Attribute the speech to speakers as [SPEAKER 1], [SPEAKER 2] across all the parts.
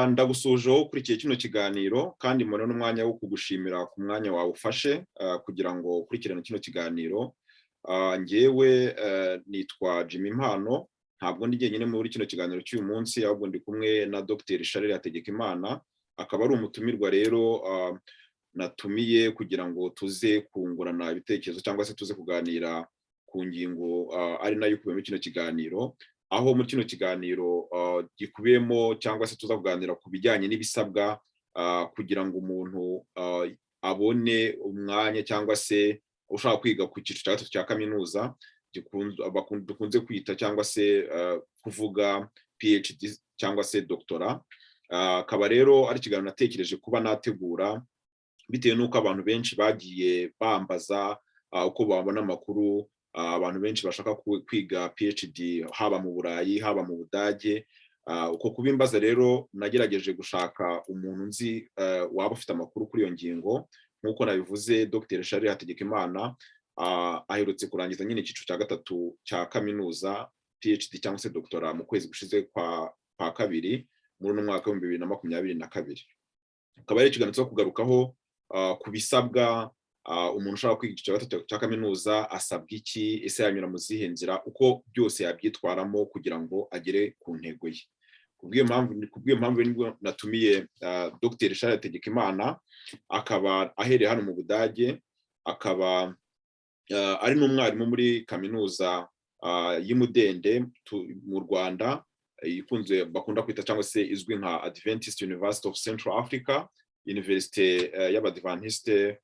[SPEAKER 1] Ndagusuhuje wowe ukurikiye kino kiganiro, kandi mbona n'umwanya wo kugushimira ku mwanya wawe ufashe kugira ngo ukurikirane kino kiganiro. Ngewe nitwa Jimmy Impano. Ntabwo ndi jyenyine muri kino kiganiro cy'uyu munsi, ahubwo ndi kumwe na Dr Charles Hategekimana, akaba ari umutumirwa rero natumiye kugira ngo tuze kungurana ibitekerezo cyangwa se tuze kuganira ku ngingo ari nayo ikubiye muri kino kiganiro, aho muri kino kiganiro gikubiyemo cyangwa se tuza kuganira ku bijyanye n'ibisabwa kugira ngo umuntu abone umwanya cyangwa se ushaka kwiga ku cyiciro cya gatatu cya kaminuza dukunze kwita cyangwa se kuvuga PhD cyangwa se doctorat. Akaba rero ari ikiganiro natekereje kuba nategura bitewe n'uko abantu benshi bagiye bambaza uko babona amakuru, abantu benshi bashaka kwiga PhD haba mu Burayi, haba mu Budage. Uko kubimbaza rero, nagerageje gushaka umuntu nzi waba ufite amakuru kuri iyo ngingo. Nk'uko nabivuze, Dr Charles Hategekimana aherutse kurangiza nyine icyiciro cya gatatu cya kaminuza, PhD cyangwa se doctorat, mu kwezi gushize kwa kabiri muri uno mwaka w'2022. Akaba ari ikiganiro cyo kugarukaho ku bisabwa umuntu ushaka kwiga icyiciro gatatu cya kaminuza. Asabwa iki? Ese yanyura mu zihe nzira? Uko byose yabyitwaramo kugira ngo agere ku ntego ye. Kubw'iyo mpamvu nibwo natumiye Dr Charles Hategekimana, akaba ahereye hano mu Budage, akaba ari n'umwarimu muri Kaminuza y'Imudende mu Rwanda, ikunze bakunda kwita cyangwa se izwi nka Adventist University of Central Africa, Université y'Abadivantiste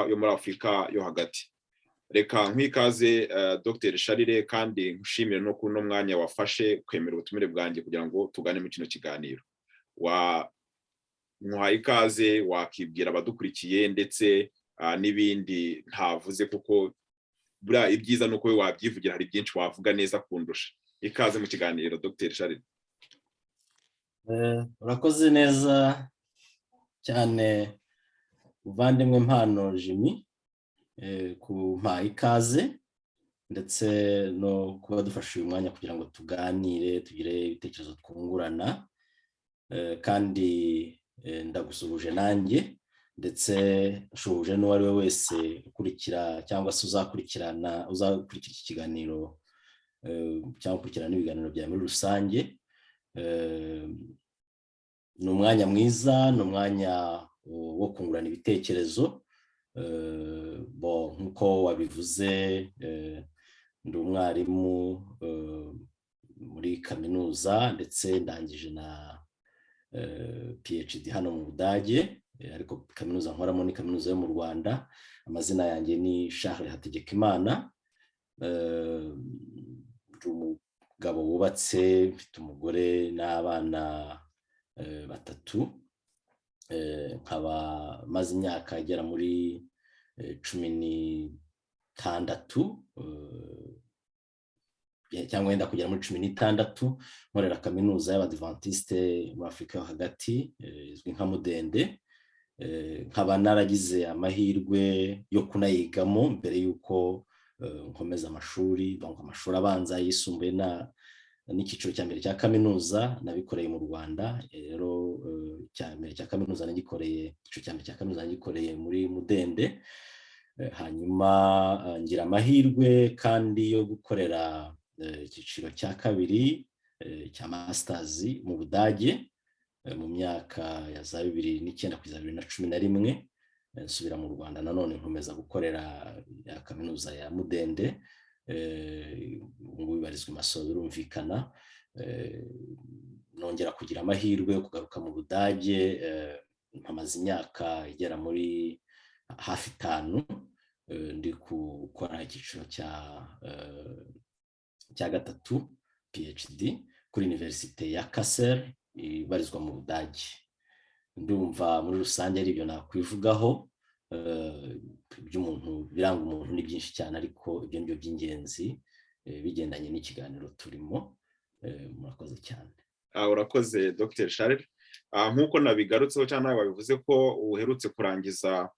[SPEAKER 1] yo muri Afurika yo hagati. Reka nkwikaze, Dr Charles, kandi nkushimire no kuri uno mwanya wafashe kwemera ubutumire bwanjye kugira ngo tugane mu kino kiganiro. Wa nkuhaye ikaze, wakibwira abadukurikiye ndetse n'ibindi ntavuze, kuko buriya ibyiza ni uko we wabyivugira, hari byinshi wavuga neza kundusha. Ikaze mu kiganiro, Dr Charles.
[SPEAKER 2] Urakoze neza cyane, muvandimwe Mpano Jimmy, kumpa ikaze ndetse no kuba dufashe uyu mwanya kugira ngo tuganire, tugire ibitekerezo twungurana. Kandi ndagusuhuje nanjye, ndetse nshuhuje n'uwo ari we wese ukurikira cyangwa se uzakurikirana, uzakurikira iki kiganiro cyangwa ukurikirana n'ibiganiro byawe muri rusange. Ni umwanya mwiza, ni umwanya wo kungurana ibitekerezo. Nk'uko wabivuze, ndi umwarimu muri kaminuza, ndetse ndangije na PhD hano mu Budage, ariko kaminuza nkoramo ni kaminuza yo mu Rwanda. Amazina yanjye ni Charles Hategekimana. Ndi umugabo wubatse, mfite umugore n'abana batatu, nkaba maze imyaka igera muri 16 cyangwa wenda kugera muri 16 nkorera Kaminuza y'Abadivantisite muri Afurika yo hagati izwi nka Mudende, nkaba naragize amahirwe yo kunayigamo mbere y'uko nkomeza amashuri, amashuri abanza, yisumbuye n'icyiciro cya mbere cya kaminuza nabikoreye mu Rwanda. Rero cya mbere cya kaminuza nagikoreye, icyiciro cya mbere cya kaminuza nagikoreye muri Mudende. Hanyuma ngira amahirwe kandi yo gukorera icyiciro cya kabiri cya masters mu Budage mu myaka ya za 2009 kugeza 2011. Nsubira mu Rwanda nanone nkomeza gukorera ya kaminuza ya Mudende, ubu ngubu ibarizwa i Masoro birumvikana. Nongera kugira amahirwe yo kugaruka mu Budage, mpamaze imyaka igera muri hafi 5 ndi gukora icyiciro cya gatatu PhD kuri Université ya Kassel ibarizwa mu Budage. Ndumva muri rusange ari ibyo nakwivugaho. Iby'umuntu, biranga umuntu ni byinshi cyane, ariko ibyo ni byo by'ingenzi bigendanye n'ikiganiro turimo. Murakoze cyane.
[SPEAKER 1] Urakoze, Dr Charles. Nk'uko nabigarutseho cyangwa nawe wabivuze ko uherutse kurangiza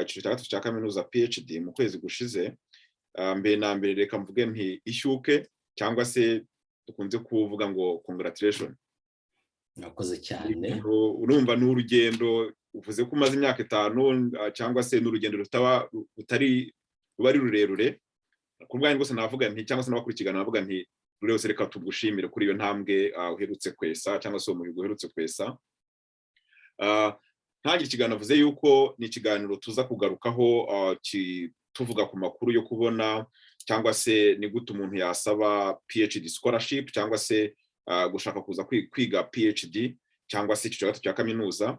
[SPEAKER 1] icyiciro cya gatatu cya kaminuza, PhD, mu kwezi gushize, mbere na mbere reka mvuge nti ishyuke, cyangwa se dukunze kuvuga ngo congratulation.
[SPEAKER 2] Murakoze cyane.
[SPEAKER 1] Urumva ni urugendo uvuze ko umaze imyaka 5, cyangwa se ni urugendo rutaba rutari ruba ari rurerure. Ku bwanjye rwose navuga nti, cyangwa se n'abakurikirana navuga nti, rwose reka tugushimire kuri iyo ntambwe uherutse kwesa, cyangwa se uwo muhigo uherutse kwesa. Ntangire ikiganiro avuze yuko ni ikiganiro tuza kugarukaho tuvuga ku makuru yo kubona, cyangwa se ni gute umuntu yasaba PhD scholarship, cyangwa se gushaka kuza kwiga PhD, cyangwa se icyiciro cya kaminuza.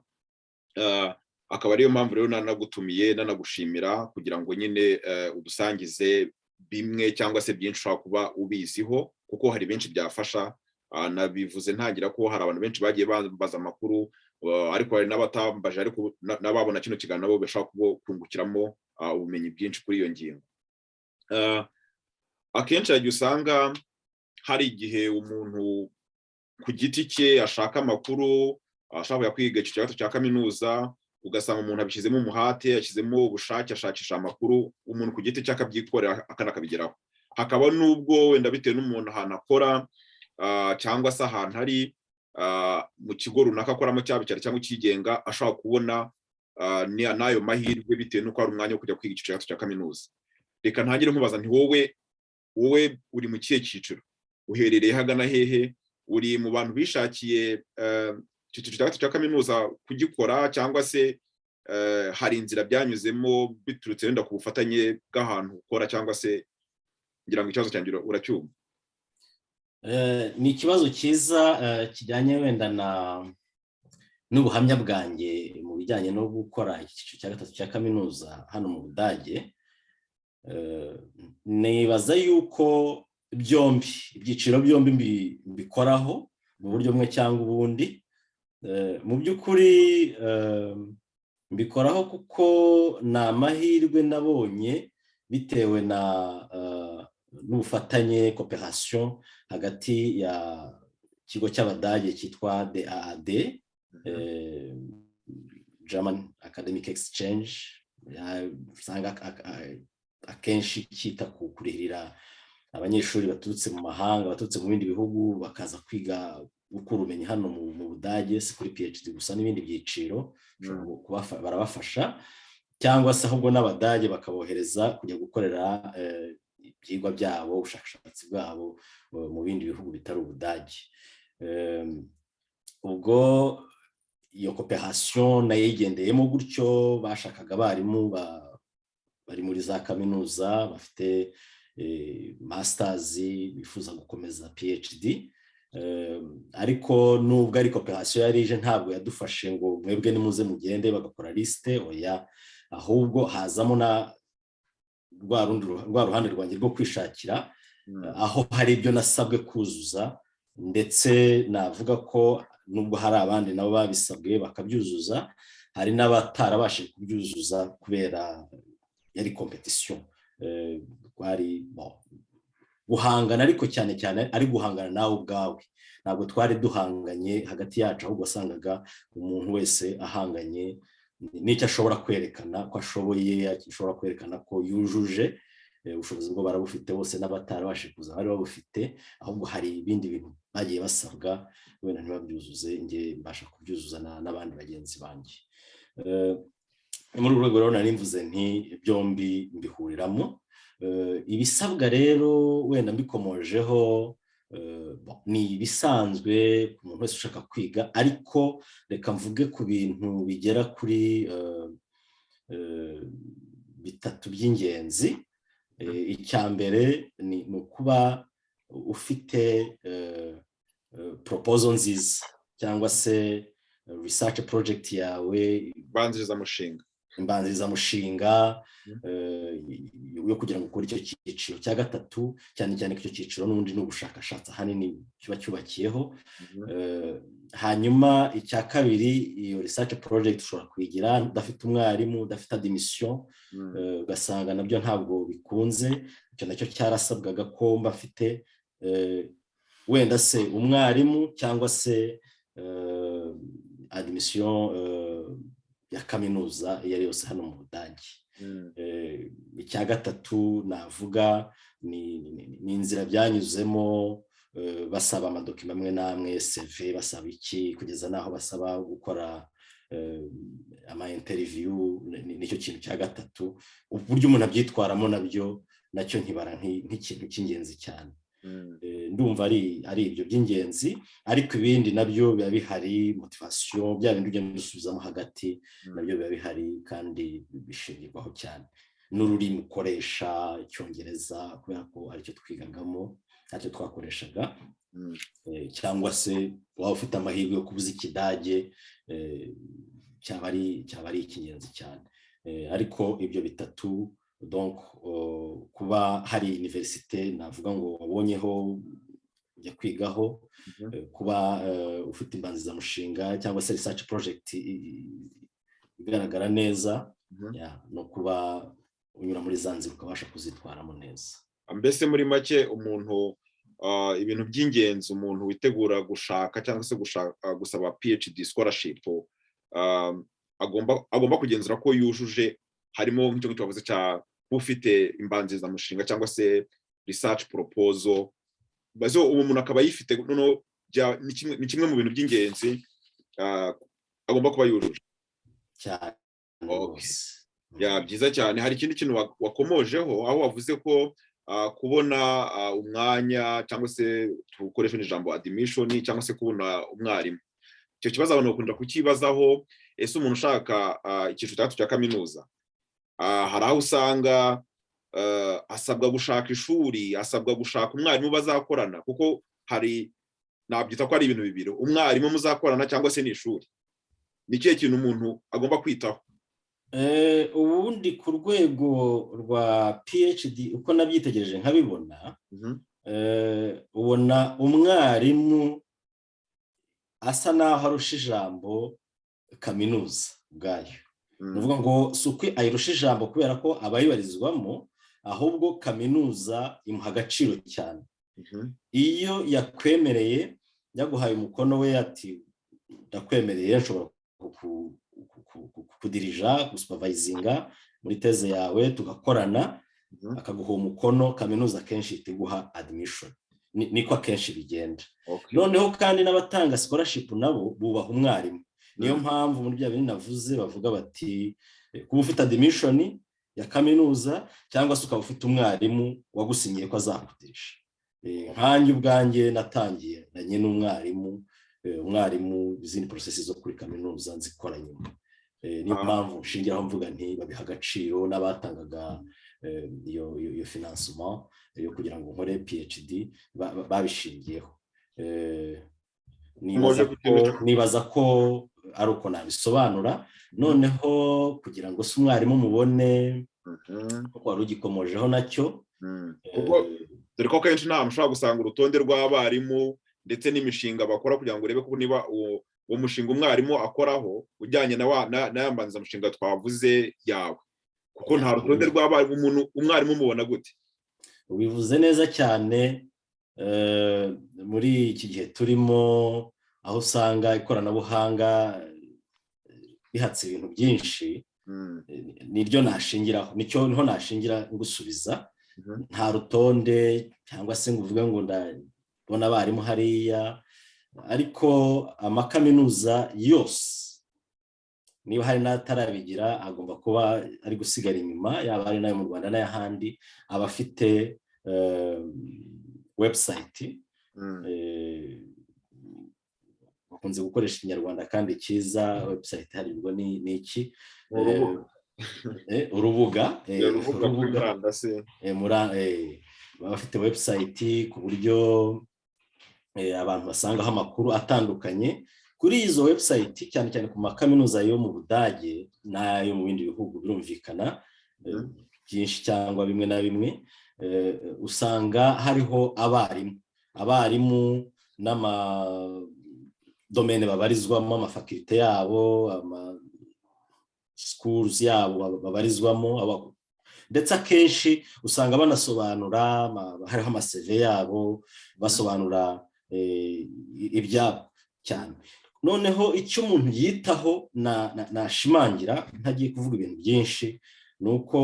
[SPEAKER 1] Akaba ariyo mpamvu rero nanagutumiye, nanagushimira kugira ngo nyine udusangize bimwe cyangwa se byinshi ushobora kuba ubiziho, kuko hari benshi byafasha. Nabivuze ntangira ko hari abantu benshi bagiye bambaza amakuru, ariko hari n'abatambaje, ariko n'ababona kino kiganiro nabo bashobora kungukiramo ubumenyi bwinshi kuri iyo ngingo. Akenshi hari igihe usanga hari igihe umuntu ku giti cye ashaka amakuru, ashaka kwiga icyiciro cya kaminuza, ugasanga umuntu abishyizemo umuhate, yashyizemo ubushake, ashakisha amakuru, umuntu ku giti cye akabyikorera akanakabigeraho. Hakaba n'ubwo wenda bitewe n'umuntu ahantu akora, cyangwa se ahantu ari mu kigo runaka akoramo, cyaba icya cyangwa icyigenga, ashobora kubona n'ayo mahirwe bitewe n'uko hari umwanya wo kujya kwiga icyiciro cya kaminuza. Reka ntangire nkubaza nti: Wowe uri mu kihe cyiciro? Uherereye hagana hehe? Uri mu bantu bishakiye icyiciro cya gatatu cya kaminuza kugikora, cyangwa se hari inzira byanyuzemo biturutse wenda ku bufatanye bw'ahantu ukora? Cyangwa se ngira ngo ikibazo cyanjye uracyumva.
[SPEAKER 2] Ni ikibazo cyiza kijyanye wenda na n'ubuhamya bwanjye mu bijyanye no gukora icyiciro cya gatatu cya kaminuza hano mu Budage. Nibaza yuko byombi, ibyiciro byombi mbikoraho mu buryo bumwe cyangwa ubundi. Mu by'ukuri mbikoraho kuko ni amahirwe nabonye bitewe na n'ubufatanye, coopération, hagati ya kigo cy'Abadage cyitwa DAAD, German Academic Exchange, usanga akenshi cyita ku kurihirira abanyeshuri baturutse mu mahanga, baturutse mu bindi bihugu, bakaza kwiga, gukura ubumenyi hano mu Budage. Si kuri PhD gusa, n'ibindi byiciro barabafasha, cyangwa se ahubwo n'Abadage bakabohereza kujya gukorera ibyigwa byabo, ubushakashatsi bwabo mu bindi bihugu bitari Ubudage. Ubwo iyo coopération nayo yigendeyemo gutyo. Bashakaga abarimu bari muri za kaminuza bafite masters, bifuza gukomeza PhD. Ariko nubwo ari coopération yari ije, ntabwo yadufashe ngo mwebwe nimuze mugende, bagakora liste, oya. Ahubwo hazamo na rwa ruhande rwanjye rwo kwishakira, aho hari ibyo nasabwe kuzuza, ndetse navuga ko nubwo hari abandi nabo babisabwe bakabyuzuza, hari n'abatarabashije kubyuzuza kubera yari compétition, rwari guhangana, ariko cyane cyane ari guhangana nawe ubwawe. Ntabwo twari duhanganye hagati yacu, ahubwo wasangaga umuntu wese ahanganye n'icyo ashobora kwerekana ko ashoboye, ashobora kwerekana ko yujuje. Ubushobozi bwo barabufite bose, n'abatarabashije kuza bari babufite, ahubwo hari ibindi bintu bagiye basabwa wenda ntibabyuzuze, njye mbasha kubyuzuza n'abandi bagenzi banjye. Muri uru rwego rero nari mvuze nti byombi mbihuriramo. Ibisabwa rero wenda mbikomojeho, ni ibisanzwe ku muntu wese ushaka kwiga, ariko reka mvuge ku bintu bigera kuri bitatu by'ingenzi. Icya mbere ni ukuba ufite proposal nziza, cyangwa se research project yawe.
[SPEAKER 1] Imbanzirizamushinga.
[SPEAKER 2] Imbanzirizamushinga yo kugira ngo ukore icyo cyiciro cya gatatu, cyane cyane ko icyo cyiciro n'ubundi ni ubushakashatsi ahanini kiba cyubakiyeho. Hanyuma icya kabiri, iyo research project ushobora kuyigira udafite umwarimu, udafite admission, ugasanga nabyo ntabwo bikunze. Icyo nacyo cyarasabwaga ko mba mfite wenda se umwarimu cyangwa se admission ya kaminuza iyo ari yose hano mu Budage. Icya gatatu navuga ni inzira byanyuzemo. Basaba ama documents amwe n'amwe, CV, basaba iki, kugeza n'aho basaba gukora ama interview. Nicyo kintu cya gatatu. Uburyo umuntu abyitwaramo nabyo nacyo nkibara nk'ikintu cy'ingenzi cyane. Ndumva ari ibyo by'ingenzi, ariko ibindi nabyo biba bihari, motivation, bya bindi ugenda usubizamo hagati, nabyo biba bihari kandi bishingirwaho cyane n'ururimi ukoresha, Icyongereza, kubera ko aricyo twigagamo, aricyo twakoreshaga, cyangwa se waba ufite amahirwe yo kubuza Ikidage, cyaba ari icy'ingenzi cyane. Ariko ibyo bitatu, donc kuba hari université navuga ngo wabonyeho ujya kwigaho, kuba ufite imbanzirizamushinga cyangwa se research project igaragara neza, no kuba unyura muri za nzira ukabasha kuzitwaramo neza.
[SPEAKER 1] Mbese muri make, umuntu, ibintu by'ingenzi umuntu witegura gushaka cyangwa se gusaba PhD scholarship agomba kugenzura ko yujuje, harimo nk'icyo ngicyo wavuze cya ufite imbanzirizamushinga cyangwa se research proposal, mbese uwo muntu akaba ayifite. Noneho ni kimwe mu bintu by'ingenzi agomba kuba yujuje.
[SPEAKER 2] Cyane rwose.
[SPEAKER 1] Ya, byiza cyane. Hari ikindi kintu wakomojeho, aho wavuze ko kubona umwanya, cyangwa se tukoresha n'ijambo admission, cyangwa se kubona umwarimu. Icyo kibazo abantu bakunda kukibazaho: ese umuntu ushaka icyiciro cya gatatu cya kaminuza, hari aho usanga asabwa gushaka ishuri, asabwa gushaka umwarimu bazakorana? Kuko hari, nabyita ko ari ibintu bibiri: umwarimu muzakorana cyangwa se n'ishuri. Ni ikihe kintu umuntu agomba kwitaho?
[SPEAKER 2] Ubundi ku rwego rwa PhD, uko nabyitegereje nkabibona, ubona umwarimu asa n'aho arusha ijambo kaminuza ubwayo. Ni ukuvuga ngo si uko ayirusha ijambo kubera ko abayibarizwamo, ahubwo kaminuza imuha agaciro cyane. Iyo yakwemereye, yaguhaye umukono we, ati: "Ndakwemereye, nshobora kudirija, gusupervisinga muri thèse yawe, tugakorana," akaguha umukono, kaminuza akenshi ihita iguha admission. Niko akenshi bigenda. Noneho kandi n'abatanga scholarship nabo bubaha umwarimu. Niyo mpamvu muri bya bintu navuze bavuga bati kuba ufite admission ya kaminuza, cyangwa se ukaba ufite umwarimu wagusinyiye ko azakudirisha. Nkanjye ubwanjye natangiye nanye n'umwarimu. Umwarimu, izindi process zo kuri kaminuza nzikora nyuma. Niyo mpamvu nshingiraho mvuga nti babiha agaciro. N'abatangaga iyo financement yo kugira ngo nkore PhD babishingiyeho. Nibaza ko ari uko nabisobanura. Noneho kugira ngo se umwarimu mubone, kuko wari ugikomojeho nacyo.
[SPEAKER 1] Dore ko akenshi nta ushobora gusanga urutonde rw'abarimu ndetse n'imishinga bakora, kugira ngo urebe ko niba uwo mushinga umwarimu akoraho ujyanye na ya mbanzamushinga twavuze yawe, kuko nta rutonde rw'abarimu. Umuntu, umwarimu umubona gute?
[SPEAKER 2] Ubivuze neza cyane. Muri iki gihe turimo, aho usanga ikoranabuhanga rihatse ibintu byinshi, niryo nashingiraho, nicyo niho nashingira ngusubiza. Nta rutonde cyangwa se ngo uvuge ngo ndabona abarimu hariya, ariko amakaminuza yose, niba hari n'atarabigira agomba kuba ari gusigara inyuma, yaba ari n'ayo mu Rwanda n'ay'ahandi, aba afite website. Bakunze gukoresha Ikinyarwanda kandi cyiza. Website hari ubwo ni iki? Urubuga.
[SPEAKER 1] Urubuga.
[SPEAKER 2] Baba bafite website ku buryo abantu basangaho amakuru atandukanye kuri izo website, cyane cyane ku makaminuza yo mu Budage n'ayo mu bindi bihugu, birumvikana, byinshi cyangwa bimwe na bimwe, usanga hariho abarimu n'ama domaines babarizwamo, ama facultés yabo, ama schools yabo babarizwamo. Ndetse akenshi usanga banasobanura, hariho ama CV yabo, basobanura ibyabo cyane. Noneho icyo umuntu yitaho, nashimangira ntagiye kuvuga ibintu byinshi, ni uko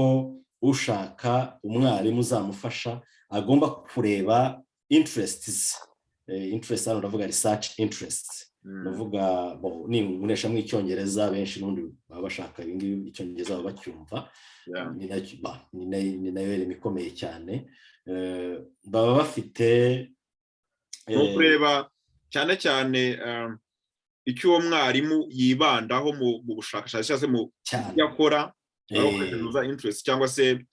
[SPEAKER 2] ushaka umwarimu uzamufasha agomba kureba interest ze. Interest hano ndavuga research interest, ndavuga ninkoresha mu Icyongereza, benshi n'ubundi baba bashaka ibingibi, Icyongereza baba bacyumva, ni nayo reme ikomeye cyane baba bafite.
[SPEAKER 1] Ni ukureba cyane cyane icyo uwo mwarimu yibandaho mu bushakashatsi cyangwa se mu byo akora, interest cyangwa se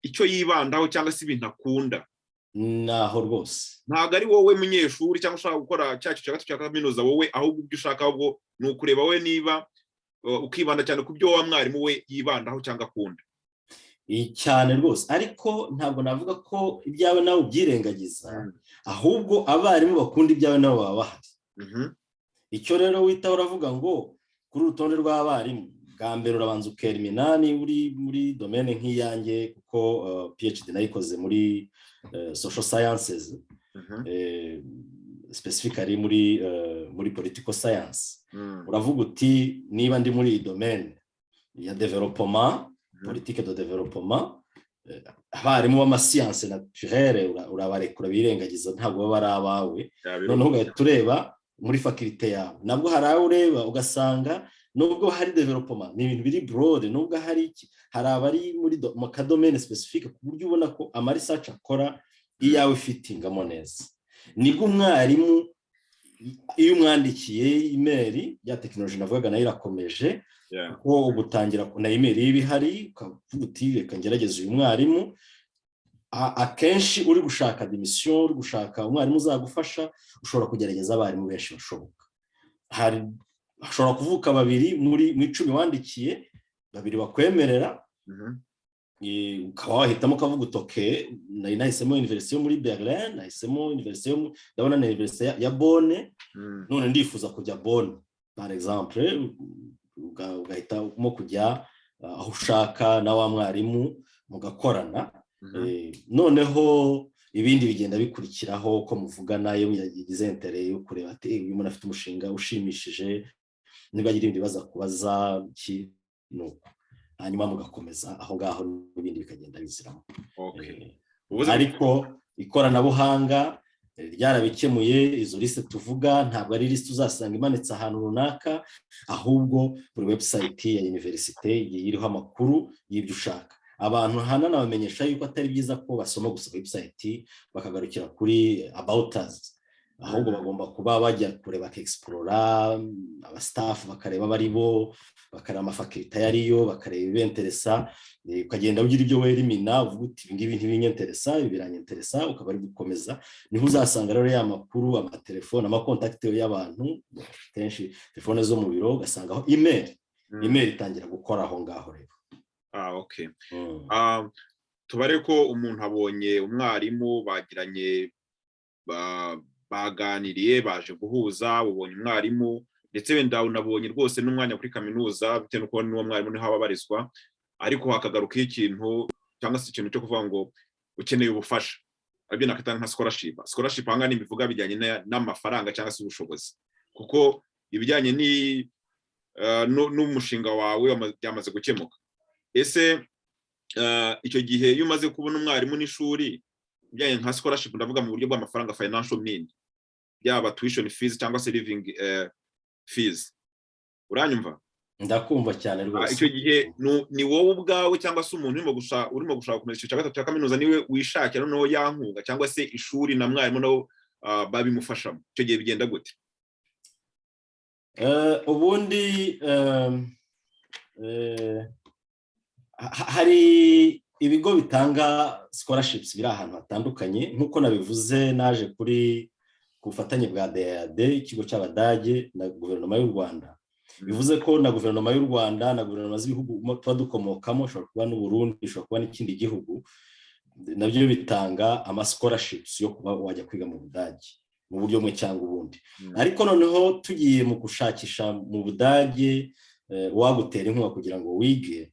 [SPEAKER 1] icyo yibandaho cyangwa se ibintu akunda.
[SPEAKER 2] Naho rwose.
[SPEAKER 1] Ntabwo ari wowe munyeshuri cyangwa ushaka gukora cya cyiciro cya kaminuza wowe, ahubwo ibyo ushaka ahubwo ni ukureba wowe niba ukibanda cyane ku byo wa mwarimu we yibandaho cyangwa akunda.
[SPEAKER 2] Cyane rwose, ariko ntabwo navuga ko ibyawe nawe ubyirengagiza, ahubwo abarimu bakunda ibyawe nabo baba bahari. Icyo rero witaho, uravuga ngo kuri urutonde rw'abarimu, bwa mbere urabanza ukerimina niba uri muri domaine nk'iyanjye, kuko PhD nayikoze muri social sciences, specifically muri political science. Uravuga uti niba ndi muri iyi domaine ya développement, politique de développement, abarimu b'ama sciences naturelles urabarekura, birengagiza, ntabwo baba ari abawe. Noneho ugahita ureba muri faculté yawe, nabwo hari aho ureba ugasanga nubwo hari développement, ni ibintu biri broad, nubwo hari iki, hari abari muri mu ka domaine spécifique, ku buryo ubona ko ama research akora iyawe ifitingamo neza. Nibwo umwarimu iyo umwandikiye email, ya tekinoloji navugaga nayo irakomeje, kuko ugutangira na email iba ihari, ukavuga uti reka ngerageze uyu mwarimu. Akenshi uri gushaka admission, uri gushaka umwarimu uzagufasha, ushobora kugerageza abarimu benshi bashoboka. Hari hashobora kuvuka babiri muri mu 10 wandikiye, babiri bakwemerera, ukaba wahitamo ukavuga uti okay, nari nahisemo université yo muri Berlin, nahisemo université yo ndabona na université ya Bonn, none ndifuza kujya Bonn par exemple, ugahitamo kujya aho ushaka na wa mwarimu mugakorana. Noneho ibindi bigenda bikurikiraho ko muvugana, iyo yagize intérêt yo kureba ati uyu muntu afite umushinga ushimishije, niba agira ibindi bibazo akubaza iki, nuko hanyuma mugakomeza aho ngaho n'ibindi bikagenda biziramo. Ariko ikoranabuhanga ryarabikemuye. Izo liste tuvuga ntabwo ari liste uzasanga imanitse ahantu runaka, ahubwo buri website ya université igiye iriho amakuru y'ibyo ushaka. Abantu hananabamenyesha yuko atari byiza ko basoma gusa website bakagarukira kuri about us, ahubwo bagomba kuba bajya kure, bakexplora aba staff, bakareba abo ari bo, bakareba ama faculté ayo ariyo, bakareba ibibenteresa, ukagenda ugira ibyo werimina, uvuga uti ibi ngibi ntibinyenteresa, ibi biranyenteresa, ukaba ari gukomeza. Niho uzasanga rero ya makuru, amatelefone, ama contact y'abantu, kenshi telefone zo mu biro, ugasangaho email. Email itangira gukora aho ngaho rero.
[SPEAKER 1] Okay. Tubare ko umuntu abonye umwarimu, bagiranye, baganiriye, baje guhuza, ubonye umwarimu, ndetse wenda unabonye rwose n'umwanya kuri kaminuza bitewe n'uko n'uwo mwarimu niho aba abarizwa, ariko hakagarukaho ikintu cyangwa se ikintu cyo kuvuga ngo ukeneye ubufasha, aribyo nakwita nka scholarship. Scholarship aha ngaha ntibivuga bijyanye n'amafaranga cyangwa se ubushobozi, kuko ibijyanye n'umushinga wawe byamaze gukemuka. Ese icyo gihe iyo umaze kubona umwarimu n'ishuri, ibijyanye nka scholarship, ndavuga mu buryo bw'amafaranga, financial mean, yaba tuition fees cyangwa se living fees, uranyumva?
[SPEAKER 2] Ndakumva cyane rwose.
[SPEAKER 1] Icyo gihe ni wowe ubwawe cyangwa se umuntu urimo gushaka gukomeza icyiciro cya gatatu cya kaminuza niwe wishakira noneho ya nkunga, cyangwa se ishuri na mwarimu nabo babimufashamo? Icyo gihe bigenda gute?
[SPEAKER 2] Ubundi hari ibigo bitanga scholarships biri ahantu hatandukanye. Nk'uko nabivuze, naje kuri ku bufatanye bwa DAAD, ikigo cy'Abadage, na guverinoma y'u Rwanda. Bivuze ko na guverinoma y'u Rwanda na guverinoma z'ibihugu tuba dukomokamo, ushobora kuba n'Uburundi, ushobora kuba n'ikindi gihugu, nabyo bitanga ama scholarships yo kuba wajya kwiga mu Budage mu buryo bumwe cyangwa ubundi. Ariko noneho tugiye mu gushakisha mu Budage uwagutera inkunga kugira ngo wige,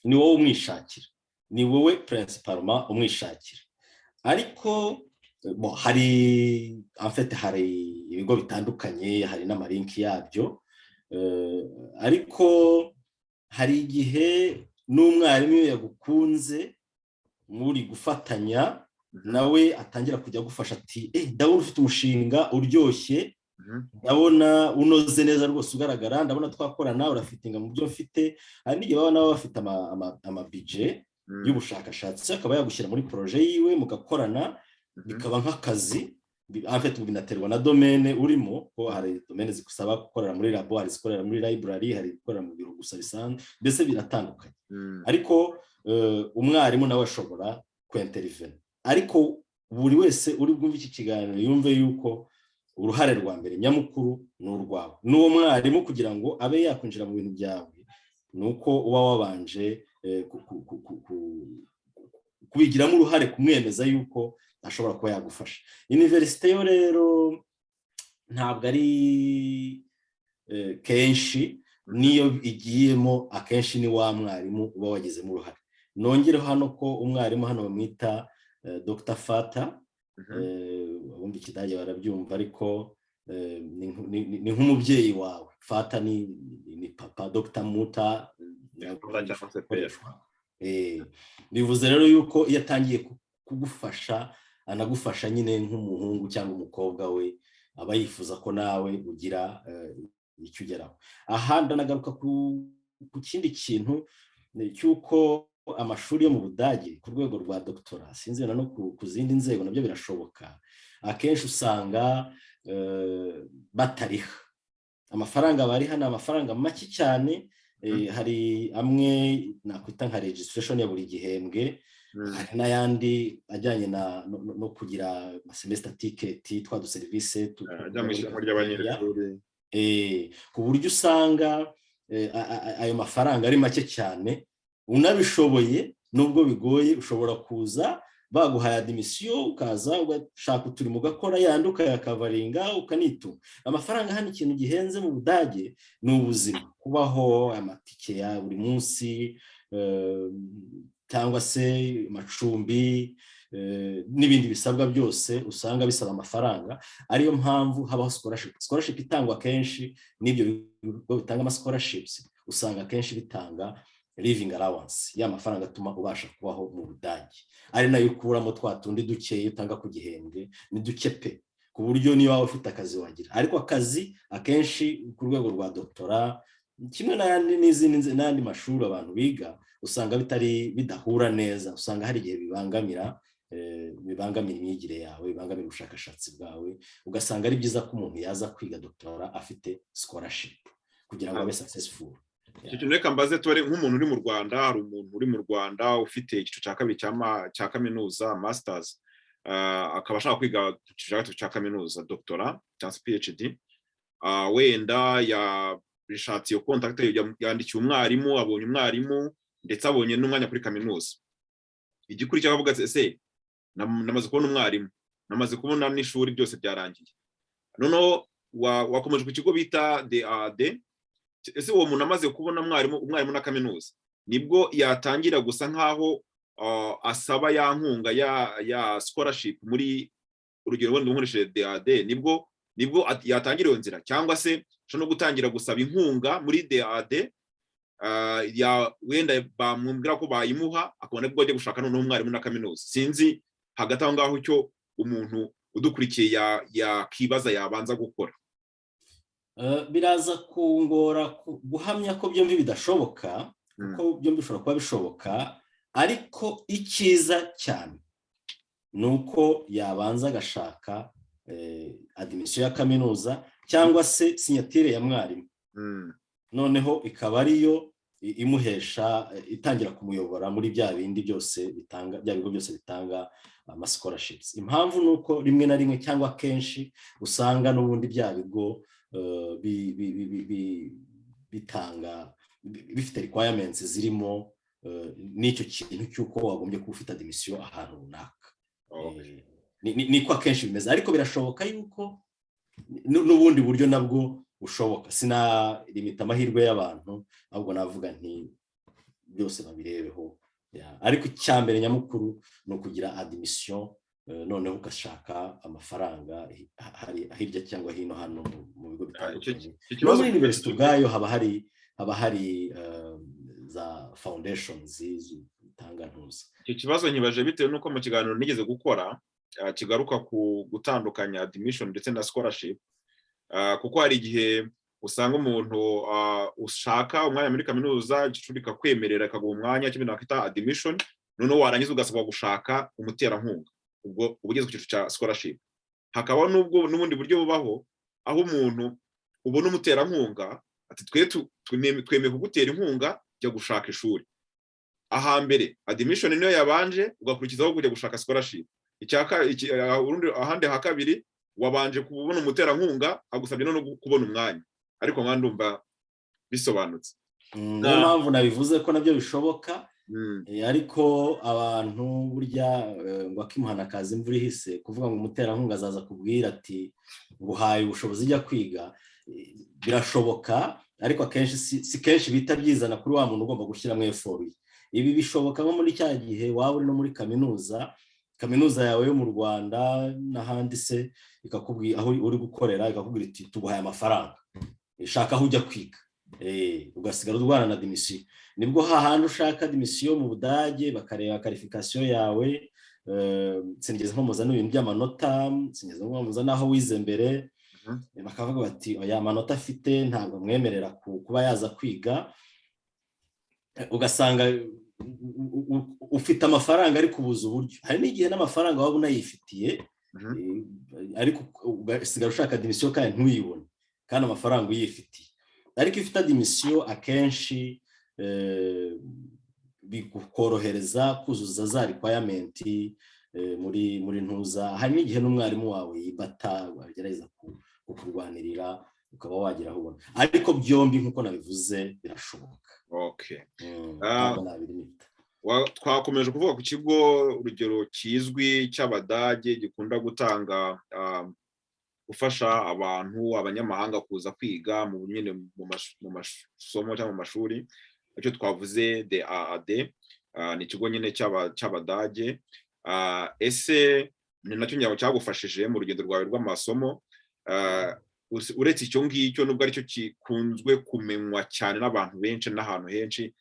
[SPEAKER 2] ni wowe umwishakira, ni wowe principalement umwishakira. Ariko hari, en fait, hari ibigo bitandukanye, hari n'ama link yabyo, ariko hari igihe n'umwarimu iyo yagukunze muri gufatanya. Nawe atangira kujya agufasha ati: "Ndabona ufite umushinga uryoshye, ndabona unoze neza rwose, ugaragara, ndabona twakorana, urafitinga mu byo mfite." Hari n'igihe baba nabo bafite amabudget y'ubushakashatsi, akaba yagushyira muri projet yiwe mugakorana, bikaba nk'akazi. En binaterwa na domaine urimo, ko hari domaine zigusaba gukorera muri labo, hari izikorera muri library, hari gukorera mu biro gusa bisanzwe, mbese biratandukanye. Ariko umwarimu nawe ashobora kwintervena. Ariko buri wese uri bwumve iki kiganiro yumve yuko uruhare rwa mbere nyamukuru ni urwawe n'uwo mwarimu. Kugira ngo abe yakwinjira mu bintu byawe ni uko uba wabanje kubigiramo uruhare, kumwemeza yuko ashobora kuba yagufasha. Université yo rero ntabwo ari kenshi, niyo igiyemo akenshi ni wa mwarimu uba wagizemo uruhare. Nongereho hano ko umwarimu hano bamwita Dr Vater. Abumva Ikidage barabyumva, ariko ni nk'umubyeyi wawe. Vater ni papa, Dr Mutter. Bivuze rero yuko iyo atangiye kugufasha, anagufasha nyine nk'umuhungu cyangwa umukobwa we, aba yifuza ko nawe ugira icyo ugeraho. Aha ndanagaruka ku kindi kintu cy'uko amashuri yo mu Budage ku rwego rwa doctorat, sinzi no ku zindi nzego nabyo birashoboka, akenshi usanga batariha. Amafaranga bariha ni amafaranga make cyane. Hari amwe nakwita nka registration ya buri gihembwe, hari n'ayandi ajyanye no kugira semester ticket, twa duserivisi.
[SPEAKER 1] Ajya mu ishyamba ry'abanyeshuri.
[SPEAKER 2] Ku buryo usanga ayo mafaranga ari make cyane. Unabishoboye, nubwo bigoye, ushobora kuza baguhaye admission, ukaza ugashaka uturimo ugakora, yandi ukayakavaringa, ukanitunga. Amafaranga hano, ikintu gihenze mu Budage ni ubuzima, kubaho, amatike ya buri munsi cyangwa se amacumbi n'ibindi bisabwa byose usanga bisaba amafaranga. Ariyo mpamvu habaho scholarship. Scholarship itangwa kenshi n'ibyo bigo bitanga ama scholarships, usanga akenshi bitanga living allowance, ya mafaranga atuma ubasha kubaho mu Budage, ari nayo ukuramo twa tundi dukeya utanga ku gihembwe. Ni duke pe, ku buryo niyo waba ufite akazi wagira. Ariko akazi akenshi ku rwego rwa doctorat, kimwe n'ayandi n'izindi n'andi mashuri abantu biga, usanga bitari bidahura neza. Usanga hari igihe bibangamira imyigire yawe, bibangamira ubushakashatsi bwawe, ugasanga ari byiza ko umuntu yaza kwiga doctorat afite scholarship kugira ngo abe successful.
[SPEAKER 1] Icyo kintu reka mbaze tubare nk'umuntu uri mu Rwanda. Hari umuntu uri mu Rwanda ufite icyiciro cya kabiri cya kaminuza, masters, akaba ashaka kwiga icyiciro cya gatatu cya kaminuza, doctorat cyangwa se PhD. Wenda yabishatse iyo contact, yandikiye umwarimu, abonye umwarimu, ndetse abonye n'umwanya kuri kaminuza. Igikurikira avuga ati: "Ese namaze kubona umwarimu, namaze kubona n'ishuri, byose byarangiye." Noneho wakomeje ku kigo bita DAAD. Ese uwo muntu amaze kubona umwarimu na kaminuza, nibwo yatangira gusa nkaho asaba ya nkunga ya scholarship muri, urugero wenda nkoresheje DAAD, nibwo yatangira iyo nzira, cyangwa se ashobora no gutangira gusaba inkunga muri DAAD, wenda bamubwira ko bayimuha, akabona bwo ajya gushaka noneho umwarimu na kaminuza? Sinzi hagati aho ngaho icyo umuntu udukurikiye yakibaza yabanza gukora.
[SPEAKER 2] Biraza kungora guhamya ko byombi bidashoboka, kuko byombi bishobora kuba bishoboka. Ariko icyiza cyane ni uko yabanza agashaka admission ya kaminuza cyangwa se signature ya mwarimu, noneho ikaba ariyo imuhesha, itangira kumuyobora muri bya bindi byose bitanga, bya bigo byose bitanga ama scholarships. Impamvu ni uko rimwe na rimwe cyangwa akenshi usanga n'ubundi bya bigo bitanga bifite requirements zirimo n'icyo kintu cy'uko wagombye kuba ufite admission ahantu runaka. Niko akenshi bimeze, ariko birashoboka yuko n'ubundi buryo nabwo bushoboka. Sinalimita amahirwe y'abantu, ahubwo navuga nti byose babirebeho. Ariko icya mbere nyamukuru ni ukugira admission, noneho ugashaka amafaranga hirya cyangwa hino hano mu bigo bitandukanye. No muri university ubwayo haba hari za foundations zitanga bitanga ntuza.
[SPEAKER 1] Icyo kibazo nkibaje bitewe n'uko mu kiganiro nigeze gukora kigaruka ku gutandukanya admission ndetse na scholarship, kuko hari igihe usanga umuntu ushaka umwanya muri kaminuza, ishuri rikakwemerera, ikaguha umwanya, cyo nakita admission, noneho warangiza ugasabwa gushaka umuterankunga, ubwo uba ugeze ku cyiciro cya scholarship. Hakaba n'ubwo n'ubundi buryo bubaho aho umuntu ubona umuterankunga ati: "Twe twemeye kugutera inkunga, jya gushaka ishuri." Ahambere admission niyo yabanje, ugakurikizaho kujya gushaka scholarship. Ahandi ha kabiri wabanje kubona umuterankunga, agusabye no kubona umwanya. Ariko nka ndumva bisobanutse.
[SPEAKER 2] Niyo mpamvu nabivuze ko nabyo bishoboka. Ariko abantu burya ngo akimuhana kaza imvura ihise. Kuvuga ngo umuterankunga azaza kubwira ati: "Nguhaye ubushobozi, ujya kwiga," birashoboka, ariko akenshi si kenshi bita byizana kuri wa muntu ugomba gushyiramo effort ye. Ibi bishoboka nko muri cya gihe waba uri no muri kaminuza, kaminuza yawe yo mu Rwanda n'ahandi se, ikakubwira aho uri gukorera, ikakubwira iti: "Tuguhaye amafaranga, shaka aho ujya kwiga," ugasigara urwana na admission. Nibwo hahandi ushaka admission mu Budage, bakareba qualification yawe. Sinigeze nkomoza n'ibintu by'amanota, sinigeze nkomoza n'aho wize mbere. Bakavuga bati: "Oya, amanota afite ntabwo amwemerera kuba yaza kwiga." Ugasanga ufite amafaranga ariko ubuze uburyo. Hari n'igihe n'amafaranga waba unayifitiye, ariko ugasigara ushaka admission kandi ntuyibone, kandi amafaranga uyifitiye. Ariko iyo ufite admission, akenshi bikorohereza kuzuza za requirement muri ntuza. Hari n'igihe n'umwarimu wawe yibata, wagerageza kukurwanirira, ukaba wagira aho ubona. Ariko byombi, nk'uko nabivuze, birashoboka. Ntabwo nabilimita.
[SPEAKER 1] Twakomeje kuvuga ku kigo, urugero kizwi cy'Abadage gikunda gutanga, gufasha abantu, abanyamahanga kuza kwiga mu nyine mu masomo cyangwa mu mashuri. Icyo twavuze DAAD, ni ikigo nyine cy'Abadage. Ese ni nacyo ngira ngo cyagufashije mu rugendo rwawe rw'amasomo? Uretse icyo ngicyo, nubwo aricyo gikunzwe kumenywa cyane n'abantu benshi n'ahantu henshi,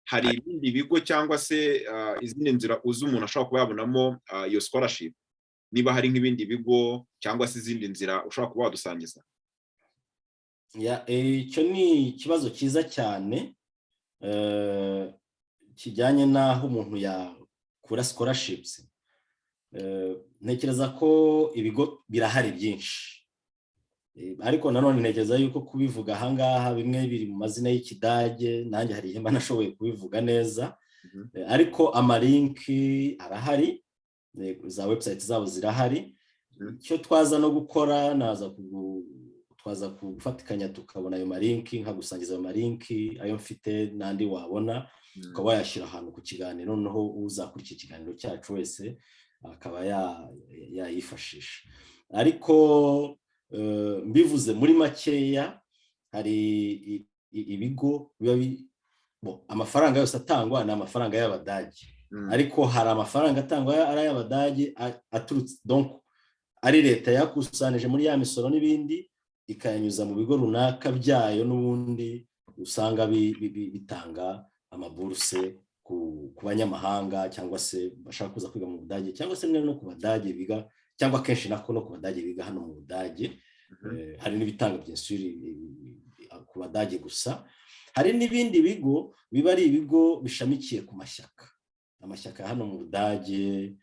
[SPEAKER 1] hari ibindi bigo cyangwa se izindi nzira uzi umuntu ashobora kuba yabonamo iyo scholarship? Niba hari nk'ibindi bigo cyangwa se izindi nzira ushobora kuba wadusangiza?
[SPEAKER 2] Icyo ni ikibazo cyiza cyane kijyanye n'aho umuntu yakura scholarships. Ntekereza ko ibigo birahari byinshi, ariko nanone ntekereza yuko kubivuga ahangaha, bimwe biri mu mazina y'Ikidage, nanjye hari igihe mba nashoboye kubivuga neza. Ariko ama link arahari, za website zabo zirahari. Icyo twaza no gukora, naza twaza gufatikanya tukabona ayo ma link, nkagusangiza ayo ma link, ayo mfite n'andi wabona, ukaba wayashyira ahantu ku kiganiro, noneho uzakurikira ikiganiro cyacu wese akaba yayifashisha. Ariko mbivuze muri makeya, hari ibigo biba, amafaranga yose atangwa ni amafaranga y'Abadage, ariko hari amafaranga atangwa ari ay'Abadage aturutse, donc ari leta yakusanije muri ya misoro n'ibindi, ikayanyuza mu bigo runaka byayo, n'ubundi usanga bitanga amaburuse ku banyamahanga cyangwa se bashaka kuza kwiga mu Budage, cyangwa se no ku Badage biga, cyangwa akenshi nako no ku Badage biga hano mu Budage. Hari n'ibitanga byinshi ku Badage gusa. Hari n'ibindi bigo biba ari ibigo bishamikiye ku mashyaka, amashyaka hano mu Budage,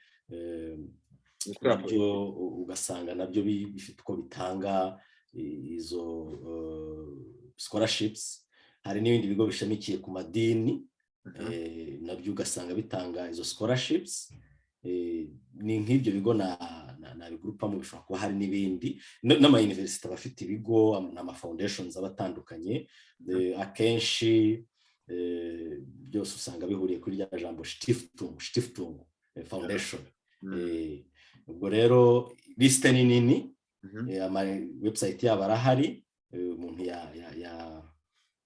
[SPEAKER 2] nabyo ugasanga nabyo bifite uko bitanga izo scholarships. Hari n'ibindi bigo bishamikiye ku madini, nabyo ugasanga bitanga izo scholarships. Ni nk'ibyo bigo nabigurupamo, bishobora kuba hari n'ibindi, n'ama université aba afite ibigo n'ama foundations aba atandukanye. Akenshi byose usanga bihuriye kuri rya jambo Stiftung, Stiftung, foundation. Ubwo rero liste ni nini, ama website yabo arahari, umuntu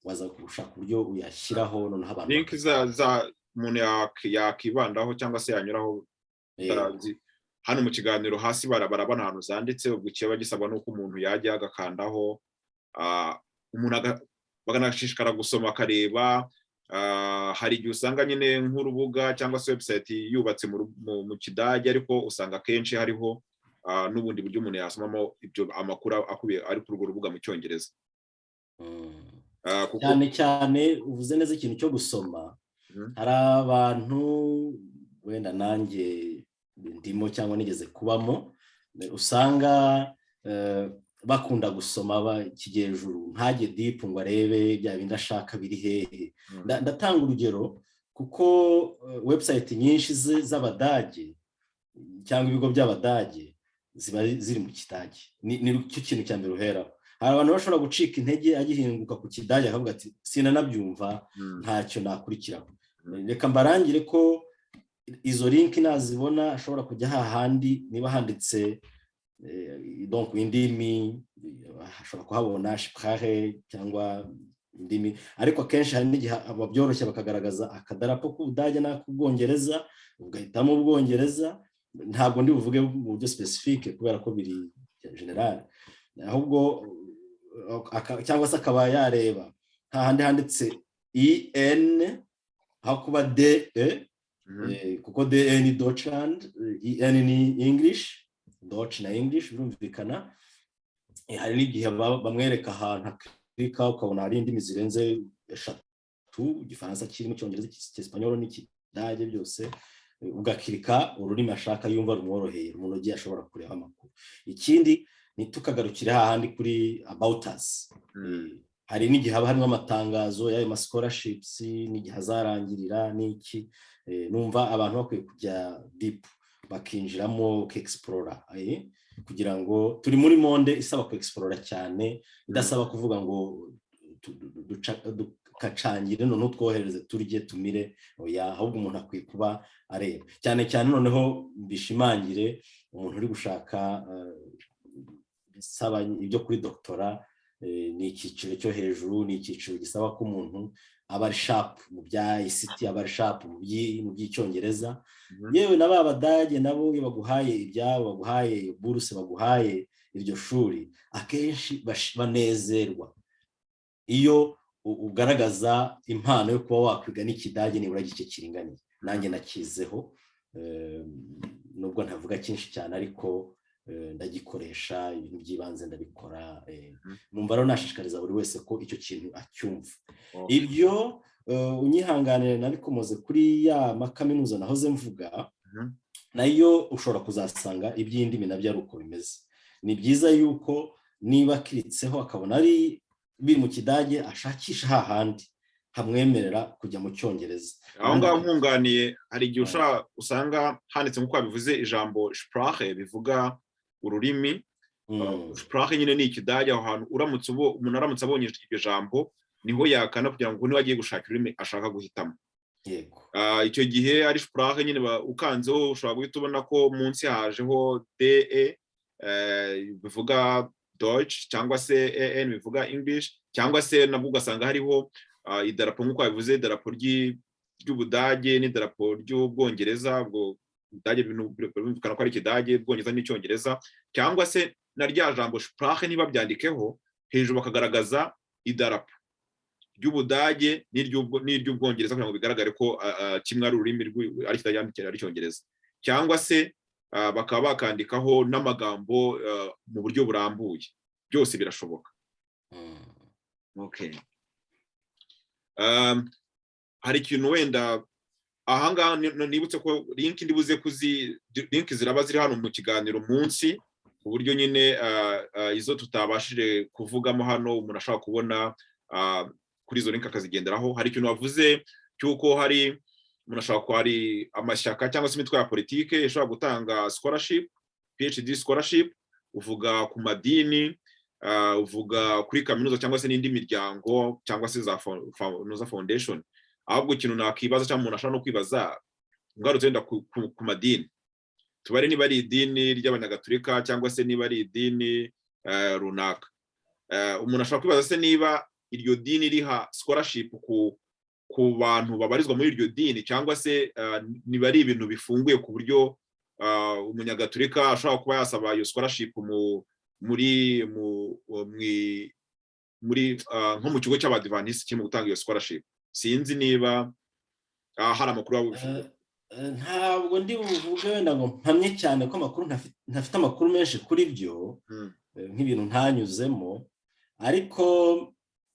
[SPEAKER 2] waza gushaka uburyo uyashyiraho, noneho abantu
[SPEAKER 1] Link za umuntu yakibandaho cyangwa se yanyuraho hano mu kiganiro hasi, barabona ahantu zanditse. Ubwo ikiba gisabwa nuko umuntu yajya agakandaho, umuntu bakanashishikara gusoma, akareba. Hari igihe usanga nyine nk'urubuga cyangwa se website yubatse mu Kidage, ariko usanga akenshi hariho n'ubundi buryo umuntu yasomamo ibyo amakuru akubiye ari kuri urwo rubuga mu Cyongereza.
[SPEAKER 2] Cyane cyane uvuze neza ikintu cyo gusoma. Hari abantu, wenda nanjye ndimo cyangwa nigeze kubamo, usanga bakunda gusoma ikigejuru, ntajye deep ngo arebe bya bindi ashaka biri hehe. Ndatanga urugero kuko website nyinshi z'Abadage cyangwa ibigo by'Abadage ziba ziri mu Kidage. Ni cyo kintu cya mbere uheraho. Hari abantu bashobora gucika intege agihinguka ku Kidage, akavuga ati: "Sinanabyumva, ntacyo nakurikiraho." Reka mbarangire ko izo link nazibona ashobora kujya hahandi niba handitse donc indimi, ashobora kuhabona Sprache cyangwa indimi. Ariko akenshi hari n'igihe babyoroshya bakagaragaza akadarapo k'Ubudage n'ak'Ubwongereza, ugahitamo Ubwongereza. Ntabwo ndi buvuge mu buryo spécifique kubera ko biri général. Ahubwo cyangwa se akaba yareba hahandi handitse EN aho kuba DE, kuko DE ni Deutschland, EN ni English. Deutsch na English birumvikana. Hari n'igihe bamwereka ahantu akirika, ukabona hari indimi zirenze eshatu: Igifaransa kirimo, Icyongereza, Icyesipanyolo n'Ikidage byose. Ugakirika ururimi ashaka, yumva rumworoheye, umuntu ashobora kureba amakuru. Ikindi, ntitukagarukire hahandi kuri "About us". Hari n'igihe haba harimo amatangazo y'ayo ma scholarships, n'igihe azarangirira n'iki. Numva abantu bakwiye kujya deep, bakinjiramo, uka-explora, kugira ngo turi muri monde isaba ku-explora cyane, idasaba kuvuga ngo dukacangire noneho twohereze turye tumire. Oya, ahubwo umuntu akwiye kuba areba cyane cyane. Noneho mbishimangire, umuntu uri gushaka bisaba ibyo kuri doctorat, ni icyiciro cyo hejuru, ni icyiciro gisaba ko umuntu aba ari sharp mu bya ICT, aba ari sharp mu by'Icyongereza. Yewe na ba Badage nabo, iyo baguhaye ibyabo, baguhaye buruse, baguhaye iryo shuri, akenshi banezerwa iyo ugaragaza impano yo kuba wakwiga n'Ikidage nibura gice kiringaniye. Nanjye nakizeho, nubwo ntavuga cyinshi cyane, ariko ndagikoresha, ibintu by'ibanze ndabikora. Numva rero nashishikariza buri wese ko icyo kintu acyumva. Ibyo unyihanganire nabikomoze kuri ya makaminuza nahoze mvuga, nayo ushobora kuzasanga iby'indimi nabyo ari uko bimeze. Ni byiza yuko niba akiritseho akabona ari biri mu Kidage, ashakisha hahandi hamwemerera kujya mu Cyongereza.
[SPEAKER 1] Aho ngaho nkunganiye, hari igihe usanga handitse, nk'uko babivuze, ijambo "Sprache" bivuga ururimi. Sprache nyine ni Ikidage. Aho hantu uramutse, umuntu aramutse abonye iryo jambo, niho yakana kugira ngo niba agiye gushaka ururimi ashaka guhitamo. Icyo gihe ari Sprache nyine ukanzeho, ushobora guhita ubona ko munsi hajeho DE bivuga Deutsch, cyangwa se EN bivuga English, cyangwa se nabwo ugasanga hariho idarapo, nk'uko babivuze, idarapo ry'Ubudage n'idarapo ry'Ubwongereza. Ubwo Ubudage birumvikana ko ari Ikidage, Ubwongereza n'Icyongereza, cyangwa se na rya jambo "Sprache" niba byandikeho hejuru, bakagaragaza idarapo ry'Ubudage n'iry'Ubwongereza kugira ngo bigaragare ko kimwe ari ururimi ari Ikidage, ari Icyongereza, cyangwa se bakaba bakandikaho n'amagambo mu buryo burambuye. Byose birashoboka. Okay. Hari ikintu wenda ahangaha nibutse ko link ndibuze kuzi, link ziraba ziri hano mu kiganiro munsi, ku buryo nyine izo tutabashije kuvugamo hano umuntu ashobora kubona kuri izo link akazigenderaho. Hari ikintu wavuze cy'uko hari umuntu ashobora kuba hari amashyaka cyangwa se imitwe ya politike ishobora gutanga scholarship, PhD scholarship. Uvuga ku madini, uvuga kuri kaminuza cyangwa se n'indi miryango cyangwa se za foundation. Ahubwo ikintu nakibaza cyangwa umuntu ashobora no kwibaza, ngarutse wenda ku madini, tubare niba ari idini ry'Abanyagatulika cyangwa se niba ari idini runaka, umuntu ashobora kwibaza se niba iryo dini riha scholarship ku bantu babarizwa muri iryo dini, cyangwa se niba ari ibintu bifunguye ku buryo Umunyagatulika ashobora kuba yasaba iyo scholarship mu muri mu muri nko mu kigo cy'Abadivantisiti kirimo gutanga iyo scholarship. Sinzi niba hari amakuru waba ubifite.
[SPEAKER 2] Ntabwo ndi buvuge wenda ngo mpamye cyane ko amakuru, ntafite amakuru menshi kuri byo nk'ibintu ntanyuzemo, ariko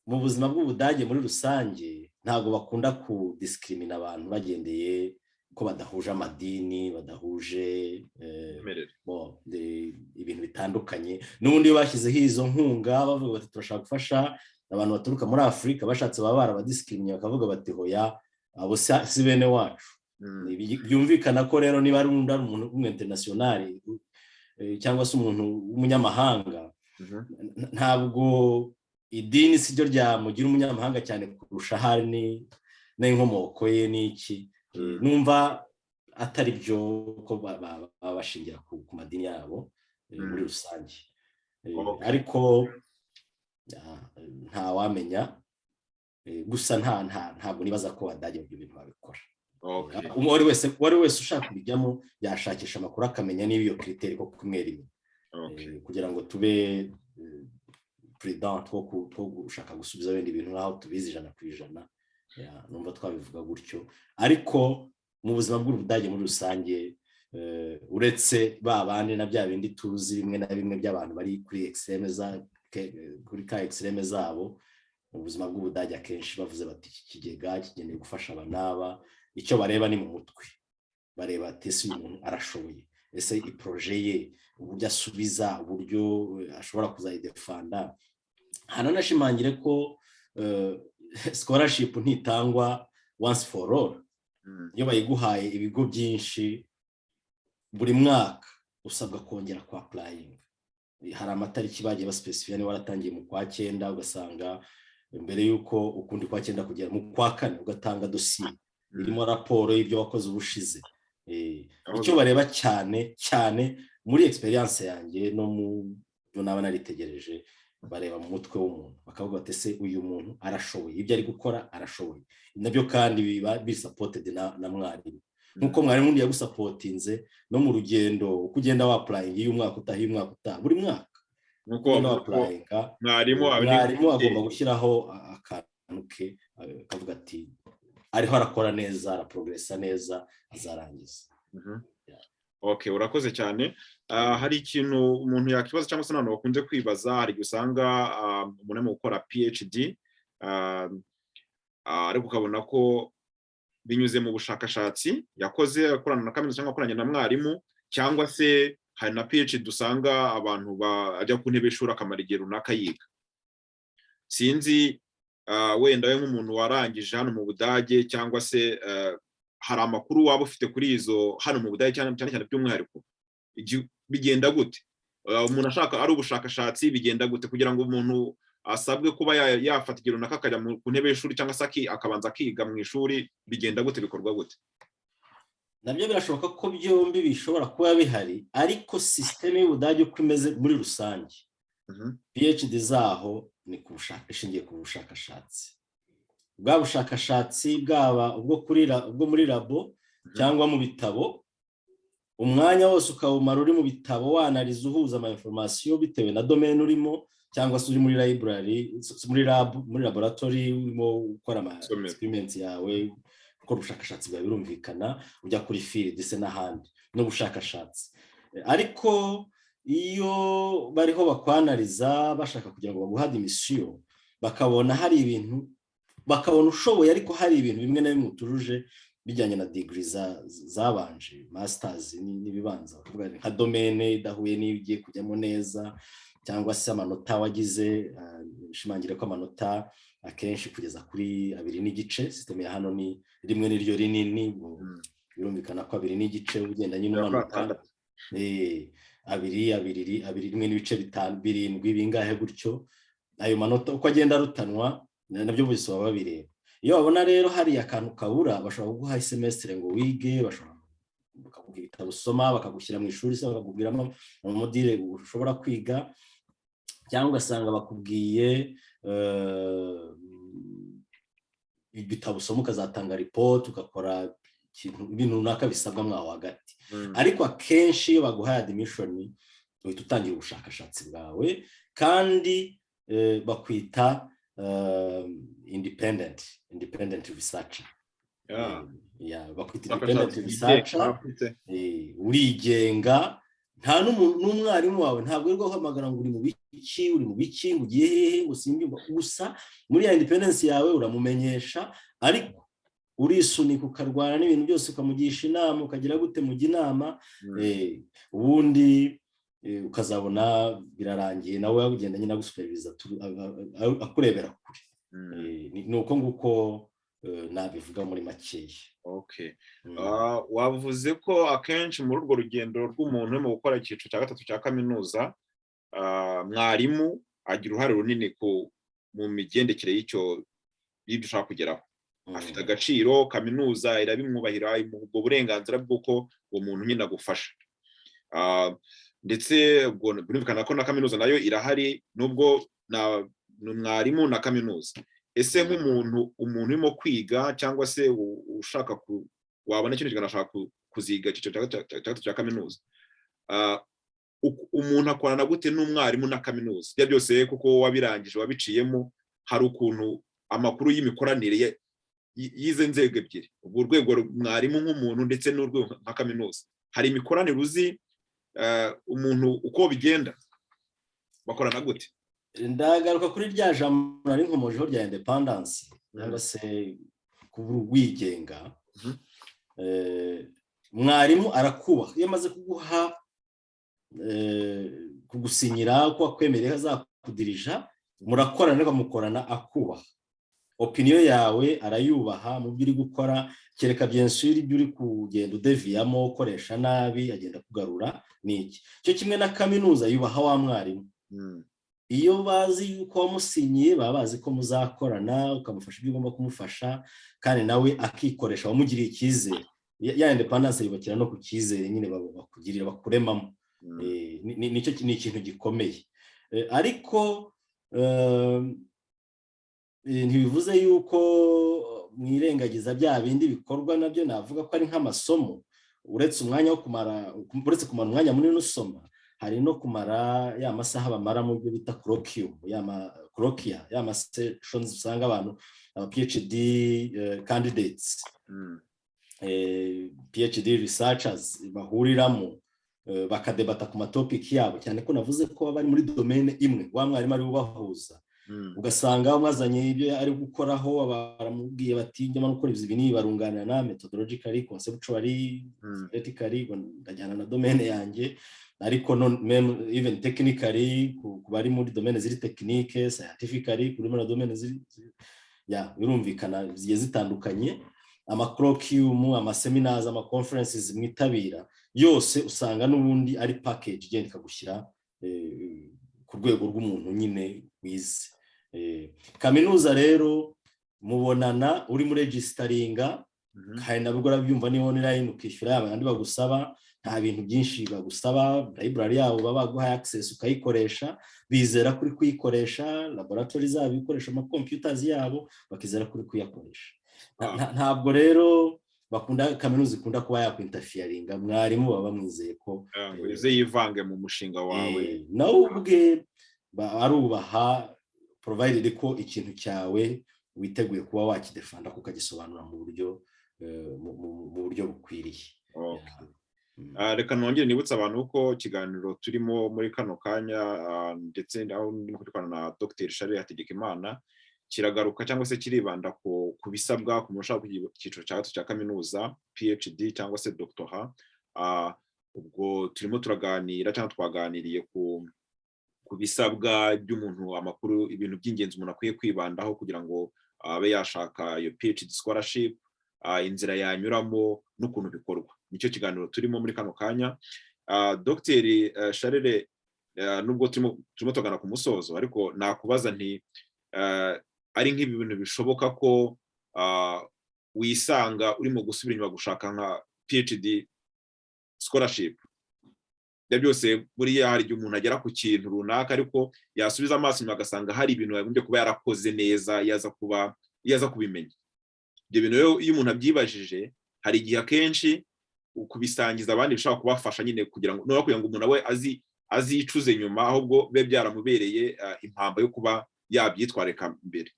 [SPEAKER 2] mu buzima bw'Ubudage muri rusange ntabwo bakunda kudiscrimina abantu bagendeye ko badahuje amadini, badahuje ibintu bitandukanye. N'ubundi iyo bashyizeho izo nkunga bavuga bati turashaka gufasha abantu baturuka muri Afurika, bashatse baba barabadiscriminiye bakavuga bati hoya, abo si bene wacu. Byumvikana ko rero niba ari undi, ari umuntu w'umu international cyangwa se umuntu w'umunyamahanga, ntabwo idini si ryo ryamugira umunyamahanga cyane kurusha ahari n'inkomoko ye n'iki. Numva atari byo ko baba bashingira ku madini yabo muri rusange, ariko ntawamenya. Gusa ntabwo nibaza ko Abadage ibyo bintu babikora. Uwo ari wese ushaka kubijyamo yashakisha amakuru akamenya niba iyo critère ko kumwera inyuma, kugira ngo tube prudent two gushaka gusubiza wenda ibintu nk'aho tubizi 100%. Numva twabivuga gutyo, ariko mu buzima bw'Ubudage muri rusange, uretse ba bandi na bya bindi tuzi bimwe na bimwe by'abantu bari kuri extrême, kuri ka extrême zabo, mu buzima bw'Ubudage akenshi bavuze bati iki kigega kigenewe gufasha aba n'aba, icyo bareba ni mu mutwe. Bareba ati ese uyu muntu arashoboye? Ese i projet ye, uburyo asubiza, uburyo ashobora kuzayidefenda? Hananashimangire ko scholarship ntitangwa once for all. Iyo bayiguhaye ibigo byinshi, buri mwaka usabwa kongera kwa applyinga. Hari amatariki bagiye baspecifiya. Niba waratangiye mu kwa cyenda, ugasanga mbere y'uko ukundi kwa cyenda kugera, mu kwa kane ugatanga dosiye irimo raporo y'ibyo wakoze ubushize. Icyo bareba cyane cyane, muri expérience yanjye no mu byo naba naritegereje, bareba mu mutwe w'umuntu, bakavuga bati ese uyu muntu arashoboye? Ibyo ari gukora arashoboye? Nabyo kandi biba bisupported na mwarimu, nk'uko mwarimu undi yagusupportinze no mu rugendo uko ugenda wapplyinga, iyo umwaka utaha, iyo umwaka utaha, buri mwaka
[SPEAKER 1] ugenda
[SPEAKER 2] wapplyinga, mwarimu agomba gushyiraho akantu ke, akavuga ati ariho arakora neza, araprogressa neza, azarangiza.
[SPEAKER 1] Ok, urakoze cyane. Hari ikintu umuntu yakibaza cyangwa se n'abantu bakunze kwibaza. Hari igihe usanga umuntu arimo gukora PhD, ariko ukabona ko binyuze mu bushakashatsi yakoze akorana na kaminuza cyangwa akoranye na mwarimu, cyangwa se hari na PhD usanga abantu bajya ku ntebe y'ishuri akamara igihe runaka yiga. Sinzi wenda we nk'umuntu warangije hano mu Budage, cyangwa se hari amakuru waba ufite kuri izo hano mu Budage cyane cyane by'umwihariko, bigenda gute? Umuntu ashaka ari ubushakashatsi, bigenda gute kugira ngo umuntu asabwe kuba yafata igihe runaka akajya ku ntebe y'ishuri, cyangwa se akabanza akiga mu ishuri? Bigenda gute? Bikorwa gute?
[SPEAKER 2] Nabyo birashoboka ko byombi bishobora kuba bihari, ariko système y'Ubudage uko imeze muri rusange, PhD zaho ni ishingiye ku bushakashatsi. Bwa bushakashatsi bwaba ubwo muri labo cyangwa mu bitabo, umwanya wose ukawumara uri mu bitabo, wanalyza, uhuza ama information bitewe na domaine urimo, cyangwa se uri muri library, muri lab, muri laboratory, urimo gukora ama experiment yawe, gukora ubushakashatsi bwawe. Birumvikana ujya kuri field se n'ahandi n'ubushakashatsi. Ariko iyo bariho bakwanalyza, bashaka kugira ngo baguhe admission, bakabona hari ibintu, bakabona ushoboye ariko hari ibintu bimwe na bimwe utujuje bijyanye na degree zabanje, masters n'ibibanza, nka domaine idahuye n'iyo ugiye kujyamo neza, cyangwa se amanota wagize. Nshimangire ko amanota akenshi kugeza kuri 2.5, système ya hano ni rimwe n'iryo rinini. Birumvikana ko 2.5 ugenda nyine umanuka, 2, 2, 2, 1.5, 7, bingahe gutyo, ayo manota uko agenda arutanwa nabyo bose baba babireba. Iyo babona rero hari akantu kabura, bashobora kuguha semestre ngo wige, bashobora bakaguha ibitabo usoma, bakagushyira mu ishuri se, bakakubwiramo ama module ushobora kwiga, cyangwa ugasanga bakubwiye ibitabo usoma, ukazatanga report, ugakora ibintu runaka bisabwa mwaho hagati. Ariko akenshi iyo baguhaye admission, uhita utangira ubushakashatsi bwawe, kandi bakwita independent researcher. Bakwita independent researcher, urigenga. Nta n'umwarimu wawe ntabwo uri guhamagara ngo uri mu biki, uri mu biki, ngo ugiye hehe, ngo simbyumva. Gusa muri ya independence yawe uramumenyesha, ariko urisunika, ukarwana n'ibintu byose, ukamugisha inama, ukagira gute, mujya inama, ubundi ukazabona birarangiye, nawe ugenda nyine agusupervisa, akurebera kure. Ni uko nguko nabivuga muri makeya.
[SPEAKER 1] Wavuze ko akenshi muri urwo rugendo rw'umuntu urimo gukora icyiciro cya gatatu cya kaminuza, mwarimu agira uruhare runini mu migendekere y'icyo y'ibyo ushaka kugeraho. Afite agaciro, kaminuza irabimwubahira, ubwo burenganzira bw'uko uwo muntu nyine agufasha. Ndetse birumvikana ko na kaminuza nayo irahari, nubwo ni mwarimu na kaminuza. Ese nk'umuntu, umuntu urimo kwiga cyangwa se ushaka, wabona kino kiganiro ashaka kuziga icyiciro cya gatatu cya kaminuza, umuntu akorana gute n'umwarimu na kaminuza? Ibyo byose kuko wabirangije, wabiciyemo, hari ukuntu amakuru y'imikoranire y'izi nzego ebyiri, ubwo urwego mwarimu nk'umuntu ndetse n'urwego nka kaminuza, hari imikoranire uzi umuntu uko bigenda, bakorana gute?
[SPEAKER 2] Ndagaruka kuri rya jambo nari nkomojeho rya independence cyangwa se kuba wigenga. Mwarimu arakubaha iyo amaze kuguha, kugusinyira ko akwemereye azakudirija, murakorana, ariko mukorana akubaha opinion yawe, arayubaha mu byo uri gukora, kereka bien sûr ibyo uri kugenda udeviyamo, ukoresha nabi, agenda kugarura. Ni iki cyo kimwe na kaminuza yubaha wa mwarimu. Iyo bazi yuko wamusinyiye, baba bazi ko muzakorana, ukamufasha ibyo ugomba kumufasha, kandi nawe akikoresha wamugiriye icyizere. Ya independence yubakira no ku cyizere nyine bakugirira, bakuremamo. Nicyo ni ikintu gikomeye, ariko ntibivuze yuko mwirengagiza bya bindi bikorwa nabyo navuga ko ari nk'amasomo. Uretse umwanya wo kumara, uretse kumara umwanya munini usoma, hari no kumara ya masaha bamara mu byo bita colloquium, ya ma colloquia, ya ma sessions usanga abantu aba PhD candidates, PhD researchers bahuriramo, bakadebata ku ma topics yabo, cyane ko navuze ko baba bari muri domaine imwe, wa mwarimu ari ubahuza. Ugasanga mwazanye ibyo ari gukoraho, baramubwiye bati: "Njya gukora ibi n'ibi," barunganirana methodologically, conceptually, theoretically, ndajyana na domaine yanjye, ariko even technically ku bari muri domaine ziri technique, scientifically kuri muri domaine ziri ya birumvikana zigiye zitandukanye. Ama colloquium, ama seminars, ama conferences mwitabira yose, usanga n'ubundi ari package igenda ikagushyira ku rwego rw'umuntu nyine wize. Kaminuza rero mubonana uri muri registeringa, kandi nabwo urabyumva, ni online, ukishyura yaba andi bagusaba. Nta bintu byinshi bagusaba. Library yabo baba baguhaye access ukayikoresha, bizera kuri kuyikoresha, laboratory zabo ibikoresho, ama computers yabo bakizera kuri kuyakoresha. Ntabwo rero bakunda, kaminuza ikunda kuba yakwinterferinga. Mwarimu baba bamwizeye ko
[SPEAKER 1] ize yivange mu mushinga wawe.
[SPEAKER 2] Nawe ubwe arubaha, provided ko ikintu cyawe witeguye kuba wakidefenda, ukagisobanura mu buryo bukwiriye.
[SPEAKER 1] Reka nongere nibutse abantu ko ikiganiro turimo muri kano kanya, ndetse aho ndimo kugikorana na Dr Charles Hategekimana, kiragaruka cyangwa se kiribanda ku bisabwa ku muntu ushaka kugira icyiciro cya gatatu cya kaminuza, PhD cyangwa se doctorat. Ubwo turimo turaganira cyangwa twaganiriye ku bisabwa by'umuntu, amakuru, ibintu by'ingenzi umuntu akwiye kwibandaho kugira ngo abe yashaka iyo PhD scholarship, inzira yanyuramo n'ukuntu bikorwa. Nicyo kiganiro turimo muri kano kanya. Dr Charles, nubwo turimo tugana ku musozo, ariko nakubaza nti ari nk'ibi bintu bishoboka ko wisanga urimo gusubira inyuma gushaka nka PhD scholarship? Ibyo byose buriya hari igihe umuntu agera ku kintu runaka, ariko yasubiza amaso inyuma agasanga hari ibintu yagombye kuba yarakoze neza yaza kuba yaza kubimenya. Ibyo bintu rero iyo umuntu abyibajije, hari igihe akenshi kubisangiza abandi bishobora kubafasha nyine, kugira ngo noneho kugira ngo umuntu we azi azicuze nyuma, ahubwo bibe byaramubereye impamba yo kuba Yabyitwarika mbere.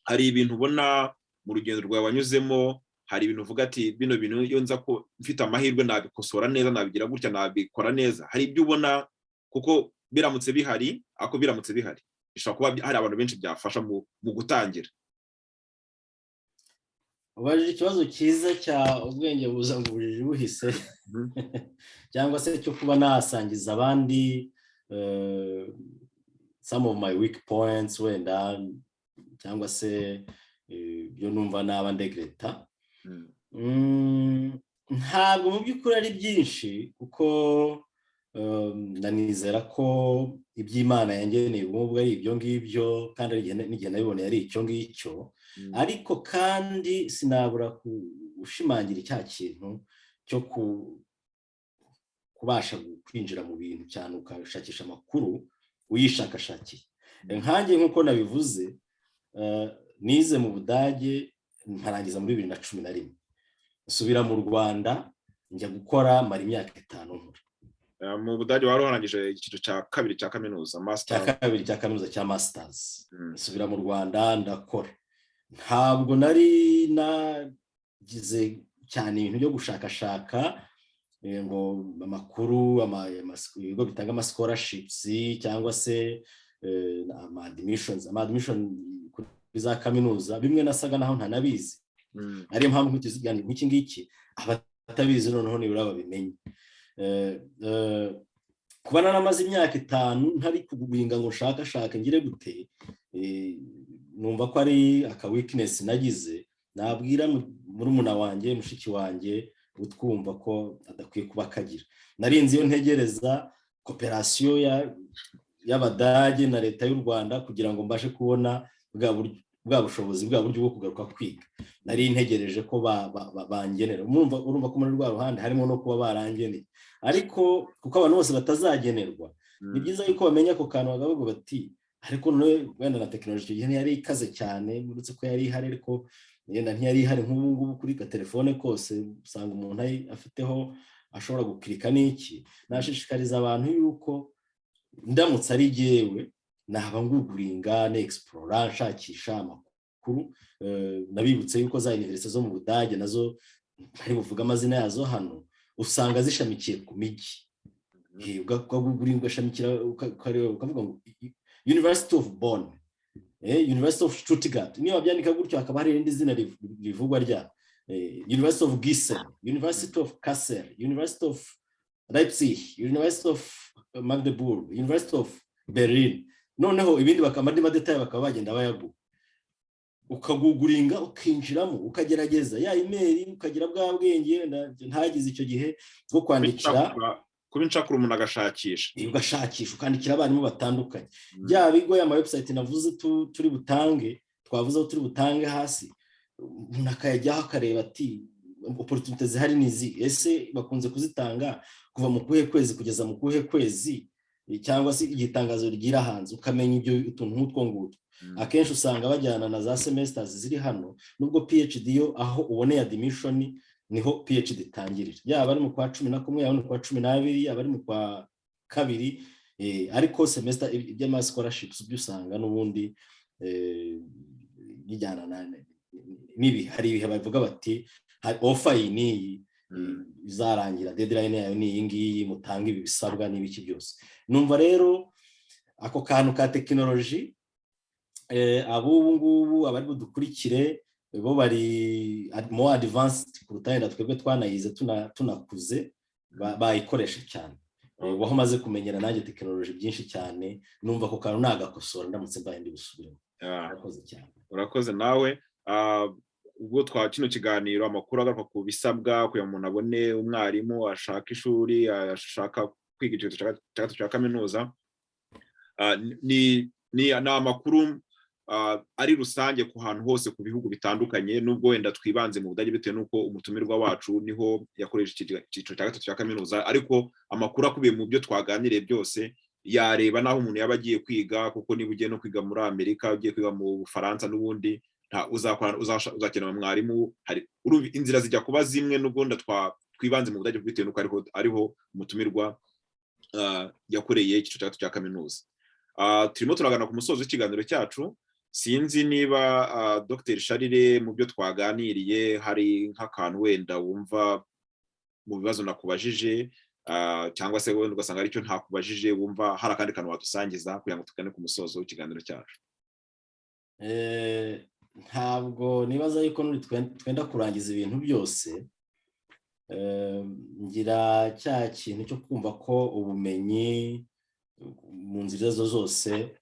[SPEAKER 1] Hari ibintu ubona mu rugendo rwawe wanyuzemo, hari ibintu uvuga ati: "Bino bintu iyo nza ko mfite amahirwe nabikosora neza, nabigira gutya, nabikora neza"? Hari ibyo ubona? Kuko biramutse bihari, ariko biramutse bihari bishobora kuba hari abantu benshi byafasha mu gutangira.
[SPEAKER 2] Ubajije ikibazo cyiza cya ubwenge buza ngo ubujiji buhise, cyangwa se cyo kuba nasangiza abandi some of my weak points wenda, cyangwa se ibyo numva naba ndegreta. Ntabwo mu by'ukuri ari byinshi, kuko nanizera ko iby'Imana yangeneye ubu ari ibyo ngibyo, kandi n'igihe nabiboneye ari icyo ngicyo. Ariko kandi sinabura gushimangira icya kintu cyo kubasha kwinjira mu bintu cyane, ukashakisha amakuru uyishakashakiye. Nkanjye, nk'uko nabivuze, nize mu Budage nkarangiza muri 2011, nsubira mu Rwanda njya gukora, mara imyaka 5 nkora.
[SPEAKER 1] Mu Budage wari warangije icyiciro cya kabiri cya kaminuza?
[SPEAKER 2] Cya kabiri cya kaminuza, cya masters. Nsubira mu Rwanda ndakora. Ntabwo nari nagize cyane ibintu byo gushakashaka ngo amakuru, ibigo bitanga ama scholarships cyangwa se ama admissions, ama admission kuri za kaminuza, bimwe nasaga naho ntanabizi. Ariyo mpamvu nk'iki ngiki abatabizi noneho nibura babimenye. Kuba naramaze imyaka 5 ntari kuguringa ngo nshakashake ngire gute, numva ko ari aka weakness nagize. Nabwira murumuna wanjye, mushiki wanjye utwumva, ko adakwiye kuba akagira. Narinzi iyo ntegereza coopération y'Abadage na Leta y'u Rwanda kugira ngo mbashe kubona bwa bushobozi, bwa buryo bwo kugaruka kwiga, nari ntegereje ko bangenera. Urumva ko muri rwa ruhande harimo no kuba barangeneye, ariko kuko abantu bose batazagenerwa, ni byiza yuko bamenya ako kantu, bakavuga bati: "Ariko wenda na tekinoloji icyo gihe ntiyari ikaze cyane, uretse ko yari ihari, ariko wenda ntiyari ihari nk'ubu ngubu." Kuri gatelefone kose usanga umuntu afiteho, ashobora gukirika n'iki. Nashishikariza abantu yuko ndamutse ari jyewe, naba nguguringa, nexplora, nshakisha amakuru. Nabibutse yuko za université zo mu Budage nazo, ntari buvuge amazina yazo hano, usanga zishamikiye ku mijyi. Ukaguguringa, ugashamikira, ukareba, ukavuga ngo University of Bonn, University of Stuttgart. Niba wabyandika gutyo, hakaba hari irindi zina rivugwa rya University of Gießen, University of Kassel, University of Leipzig, University of Magdeburg, University of Berlin, noneho ibindi bakaba andi ma détails bakaba bagenda bayaguha. Ukaguguringa, ukinjiramo, ukagerageza ya email, ukagira bwa bwenge ntagize icyo gihe bwo kwandikira.
[SPEAKER 1] Kuba incakura, umuntu agashakisha.
[SPEAKER 2] Ugashakisha, ukandikira abarimu batandukanye, bya bigo, ya ma website navuze turi butange, twavuze aho turi butange hasi, umuntu akayajyaho akareba ati: "Opportunité zihari ni izi. Ese bakunze kuzitanga kuva mu kuhe kwezi kugeza mu kuhe kwezi, cyangwa se igihe itangazo rigira hanze?" Ukamenya ibyo utuntu nk'utwo ngutwo. Akenshi usanga bajyana na za semesters ziri hano, nubwo PhD yo aho uboneye admission niho PhD itangirira, yaba ari mu kwa 11, yaba ari mu kwa 12, yaba ari mu kwa kabiri. Ariko semester, iby'ama scholarships byo usanga n'ubundi bijyana n'ibihe. Hari ibihe bavuga bati: "Offer iyi n'iyi izarangira, deadline yayo ni iyi ngiyi, mutanga ibi bisabwa n'ibiki byose." Numva rero ako kantu ka tekinoloji, ab'ubu ngubu abari budukurikire bo bari more advanced kuruta wenda twebwe twanayize tunakuze, bayikoresha cyane. Aho umaze kumenyera nanjye tekinoloji byinshi cyane, numva ako kantu nagakosora ndamutse mbaye ndi busubiremo. Urakoze cyane.
[SPEAKER 1] Urakoze nawe. Ubwo twa kino kiganiro, amakuru agaruka ku bisabwa kugira ngo umuntu abone umwarimu, ashaka ishuri, ashaka kwiga icyiciro cya gatatu cya kaminuza, ni amakuru ari rusange ku hantu hose, ku bihugu bitandukanye, nubwo wenda twibanze mu Budage bitewe n'uko umutumirwa wacu niho yakoresha icyiciro cya gatatu cya kaminuza. Ariko amakuru akubiye mu byo twaganiriye byose yareba n'aho umuntu yaba agiye kwiga, kuko niba ugiye no kwiga muri Amerika, ugiye kwiga mu Bufaransa, n'ubundi uzakenera mwarimu. Hari inzira zijya kuba zimwe, nubwo twibanze mu Budage bitewe n'uko ariho umutumirwa yakoreye icyiciro cya gatatu cya kaminuza. Turimo turagana ku musozo w'ikiganiro cyacu. Sinzi niba Dr Charles, mu byo twaganiriye, hari nk'akantu wenda wumva mu bibazo nakubajije, cyangwa se wenda ugasanga aricyo ntakubajije, wumva hari akandi kantu wadusangiza kugira ngo tugane ku musozo w'ikiganiro cyacu.
[SPEAKER 2] Ntabwo nibaza yuko twenda kurangiza ibintu byose. Ngira cya kintu cyo kumva ko ubumenyi mu nzira izo zose,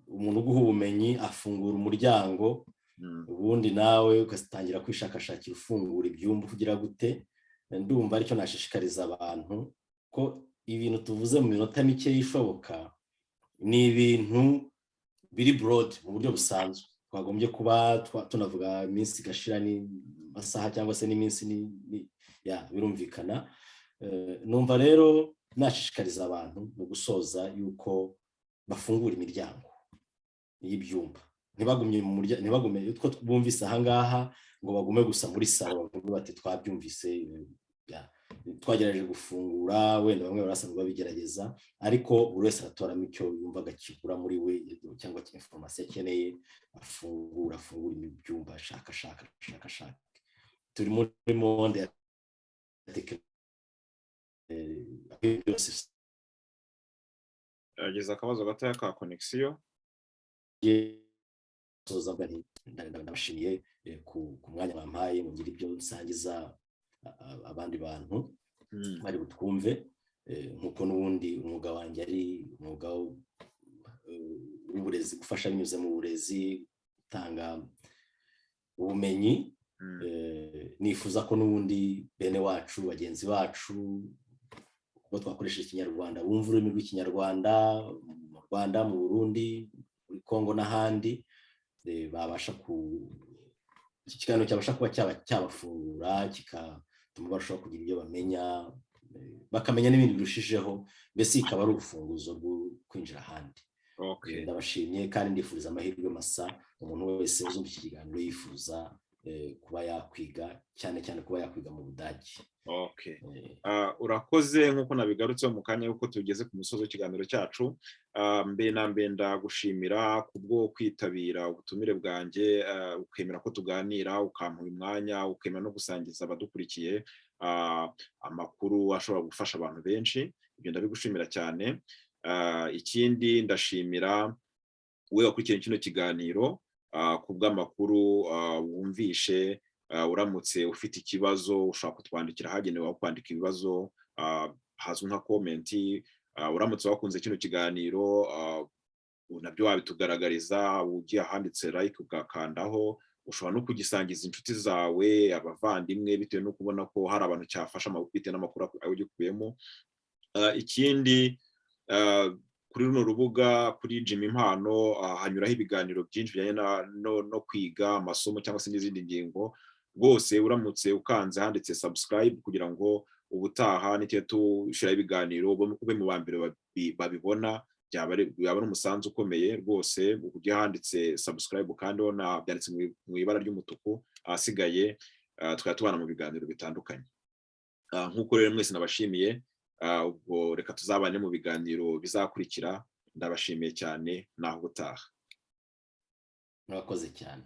[SPEAKER 2] umuntu uguha ubumenyi afungura umuryango, ubundi nawe ugatangira kwishakashakira, ufungura ibyumba ugira gute. Ndumva aricyo nashishikariza abantu, ko ibintu tuvuze mu minota mike ishoboka ni ibintu biri broad mu buryo busanzwe, twagombye kuba tunavuga iminsi igashira n'amasaha cyangwa se n'iminsi, birumvikana. Numva rero nashishikariza abantu mu gusoza yuko bafungura imiryango y'ibyumba, ntibagumye mu muryango, ntibagume utwo bumvise ahangaha ngo bagume gusa muri salon, bavuge bati: "Twabyumvise, twagerageje gufungura." Wenda bamwe barasanzwe babigerageza, ariko buri wese aratoramo icyo yumva agakigura muri we cyangwa information akeneye, afungura, afungura ibyumba, ashaka, ashaka, ashaka, ashaka. Turi muri monde ya byose.
[SPEAKER 1] Yagize akabazo gatoya ka connexion.
[SPEAKER 2] Ndabashimiye ku mwanya bampaye ngo ngire ibyo nsangiza abandi bantu bari butwumve, nk'uko n'ubundi umwuga wanjye ari umwuga w'uburezi, gufasha binyuze mu burezi, gutanga ubumenyi. Nifuza ko n'ubundi bene wacu, bagenzi bacu, kuko twakoresheje Ikinyarwanda, bumva ururimi rw'Ikinyarwanda mu Rwanda, mu Burundi, muri Congo n'ahandi, babasha ku iki kiganiro cyabasha kuba cyabafungura, kigatuma barushaho kugira ibyo bamenya, bakamenya n'ibindi birushijeho, mbese ikaba ari urufunguzo rwo kwinjira ahandi. Ndabashimye kandi ndifuriza amahirwe masa umuntu wese uzumva iki kiganiro yifuza kuba yakwiga, cyane cyane kuba yakwiga mu Budage.
[SPEAKER 1] Urakoze. Nk'uko nabigarutseho mu kanya yuko tugeze ku musozi w'ikiganiro cyacu, mbere na mbere ndagushimira kubwo kwitabira ubutumire bwanjye, ukemera ko tuganira, ukampa uyu mwanya, ukemera no gusangiza abadukurikiye amakuru ashobora gufasha abantu benshi. Ibyo ndabigushimira cyane. Ikindi, ndashimira we wakurikiye kino kiganiro ku bw'amakuru wumvishe. Uramutse ufite ikibazo, ushobora kutwandikira ahagenewe aho kwandika ibibazo hazwi nka comment. Uramutse wakunze kino kiganiro, nabyo wabitugaragariza ugiye ahanditse like ugakandaho. Ushobora no kugisangiza inshuti zawe, abavandimwe, bitewe no kubona ko hari abantu cyafasha, bitewe n'amakuru ugikuyemo. Ikindi, kuri runo rubuga, kuri Jimmy Impano, hanyuraho ibiganiro byinshi bijyanye no kwiga amasomo cyangwa se n'izindi ngingo. Rwose uramutse ukanze handitse subscribe kugira ngo ubutaha nitujya tushyiraho ibiganiro ube mu ba mbere babibona, byaba ari umusanzu ukomeye rwose. Ujya handitse subscribe kandi ubona byanditse mu ibara ry'umutuku, ahasigaye tukaba tubana mu biganiro bitandukanye. Nk'uko rero mwese nabashimiye, ubwo reka tuzabane mu biganiro bizakurikira. Ndabashimiye cyane, naho ubutaha.
[SPEAKER 2] Murakoze cyane.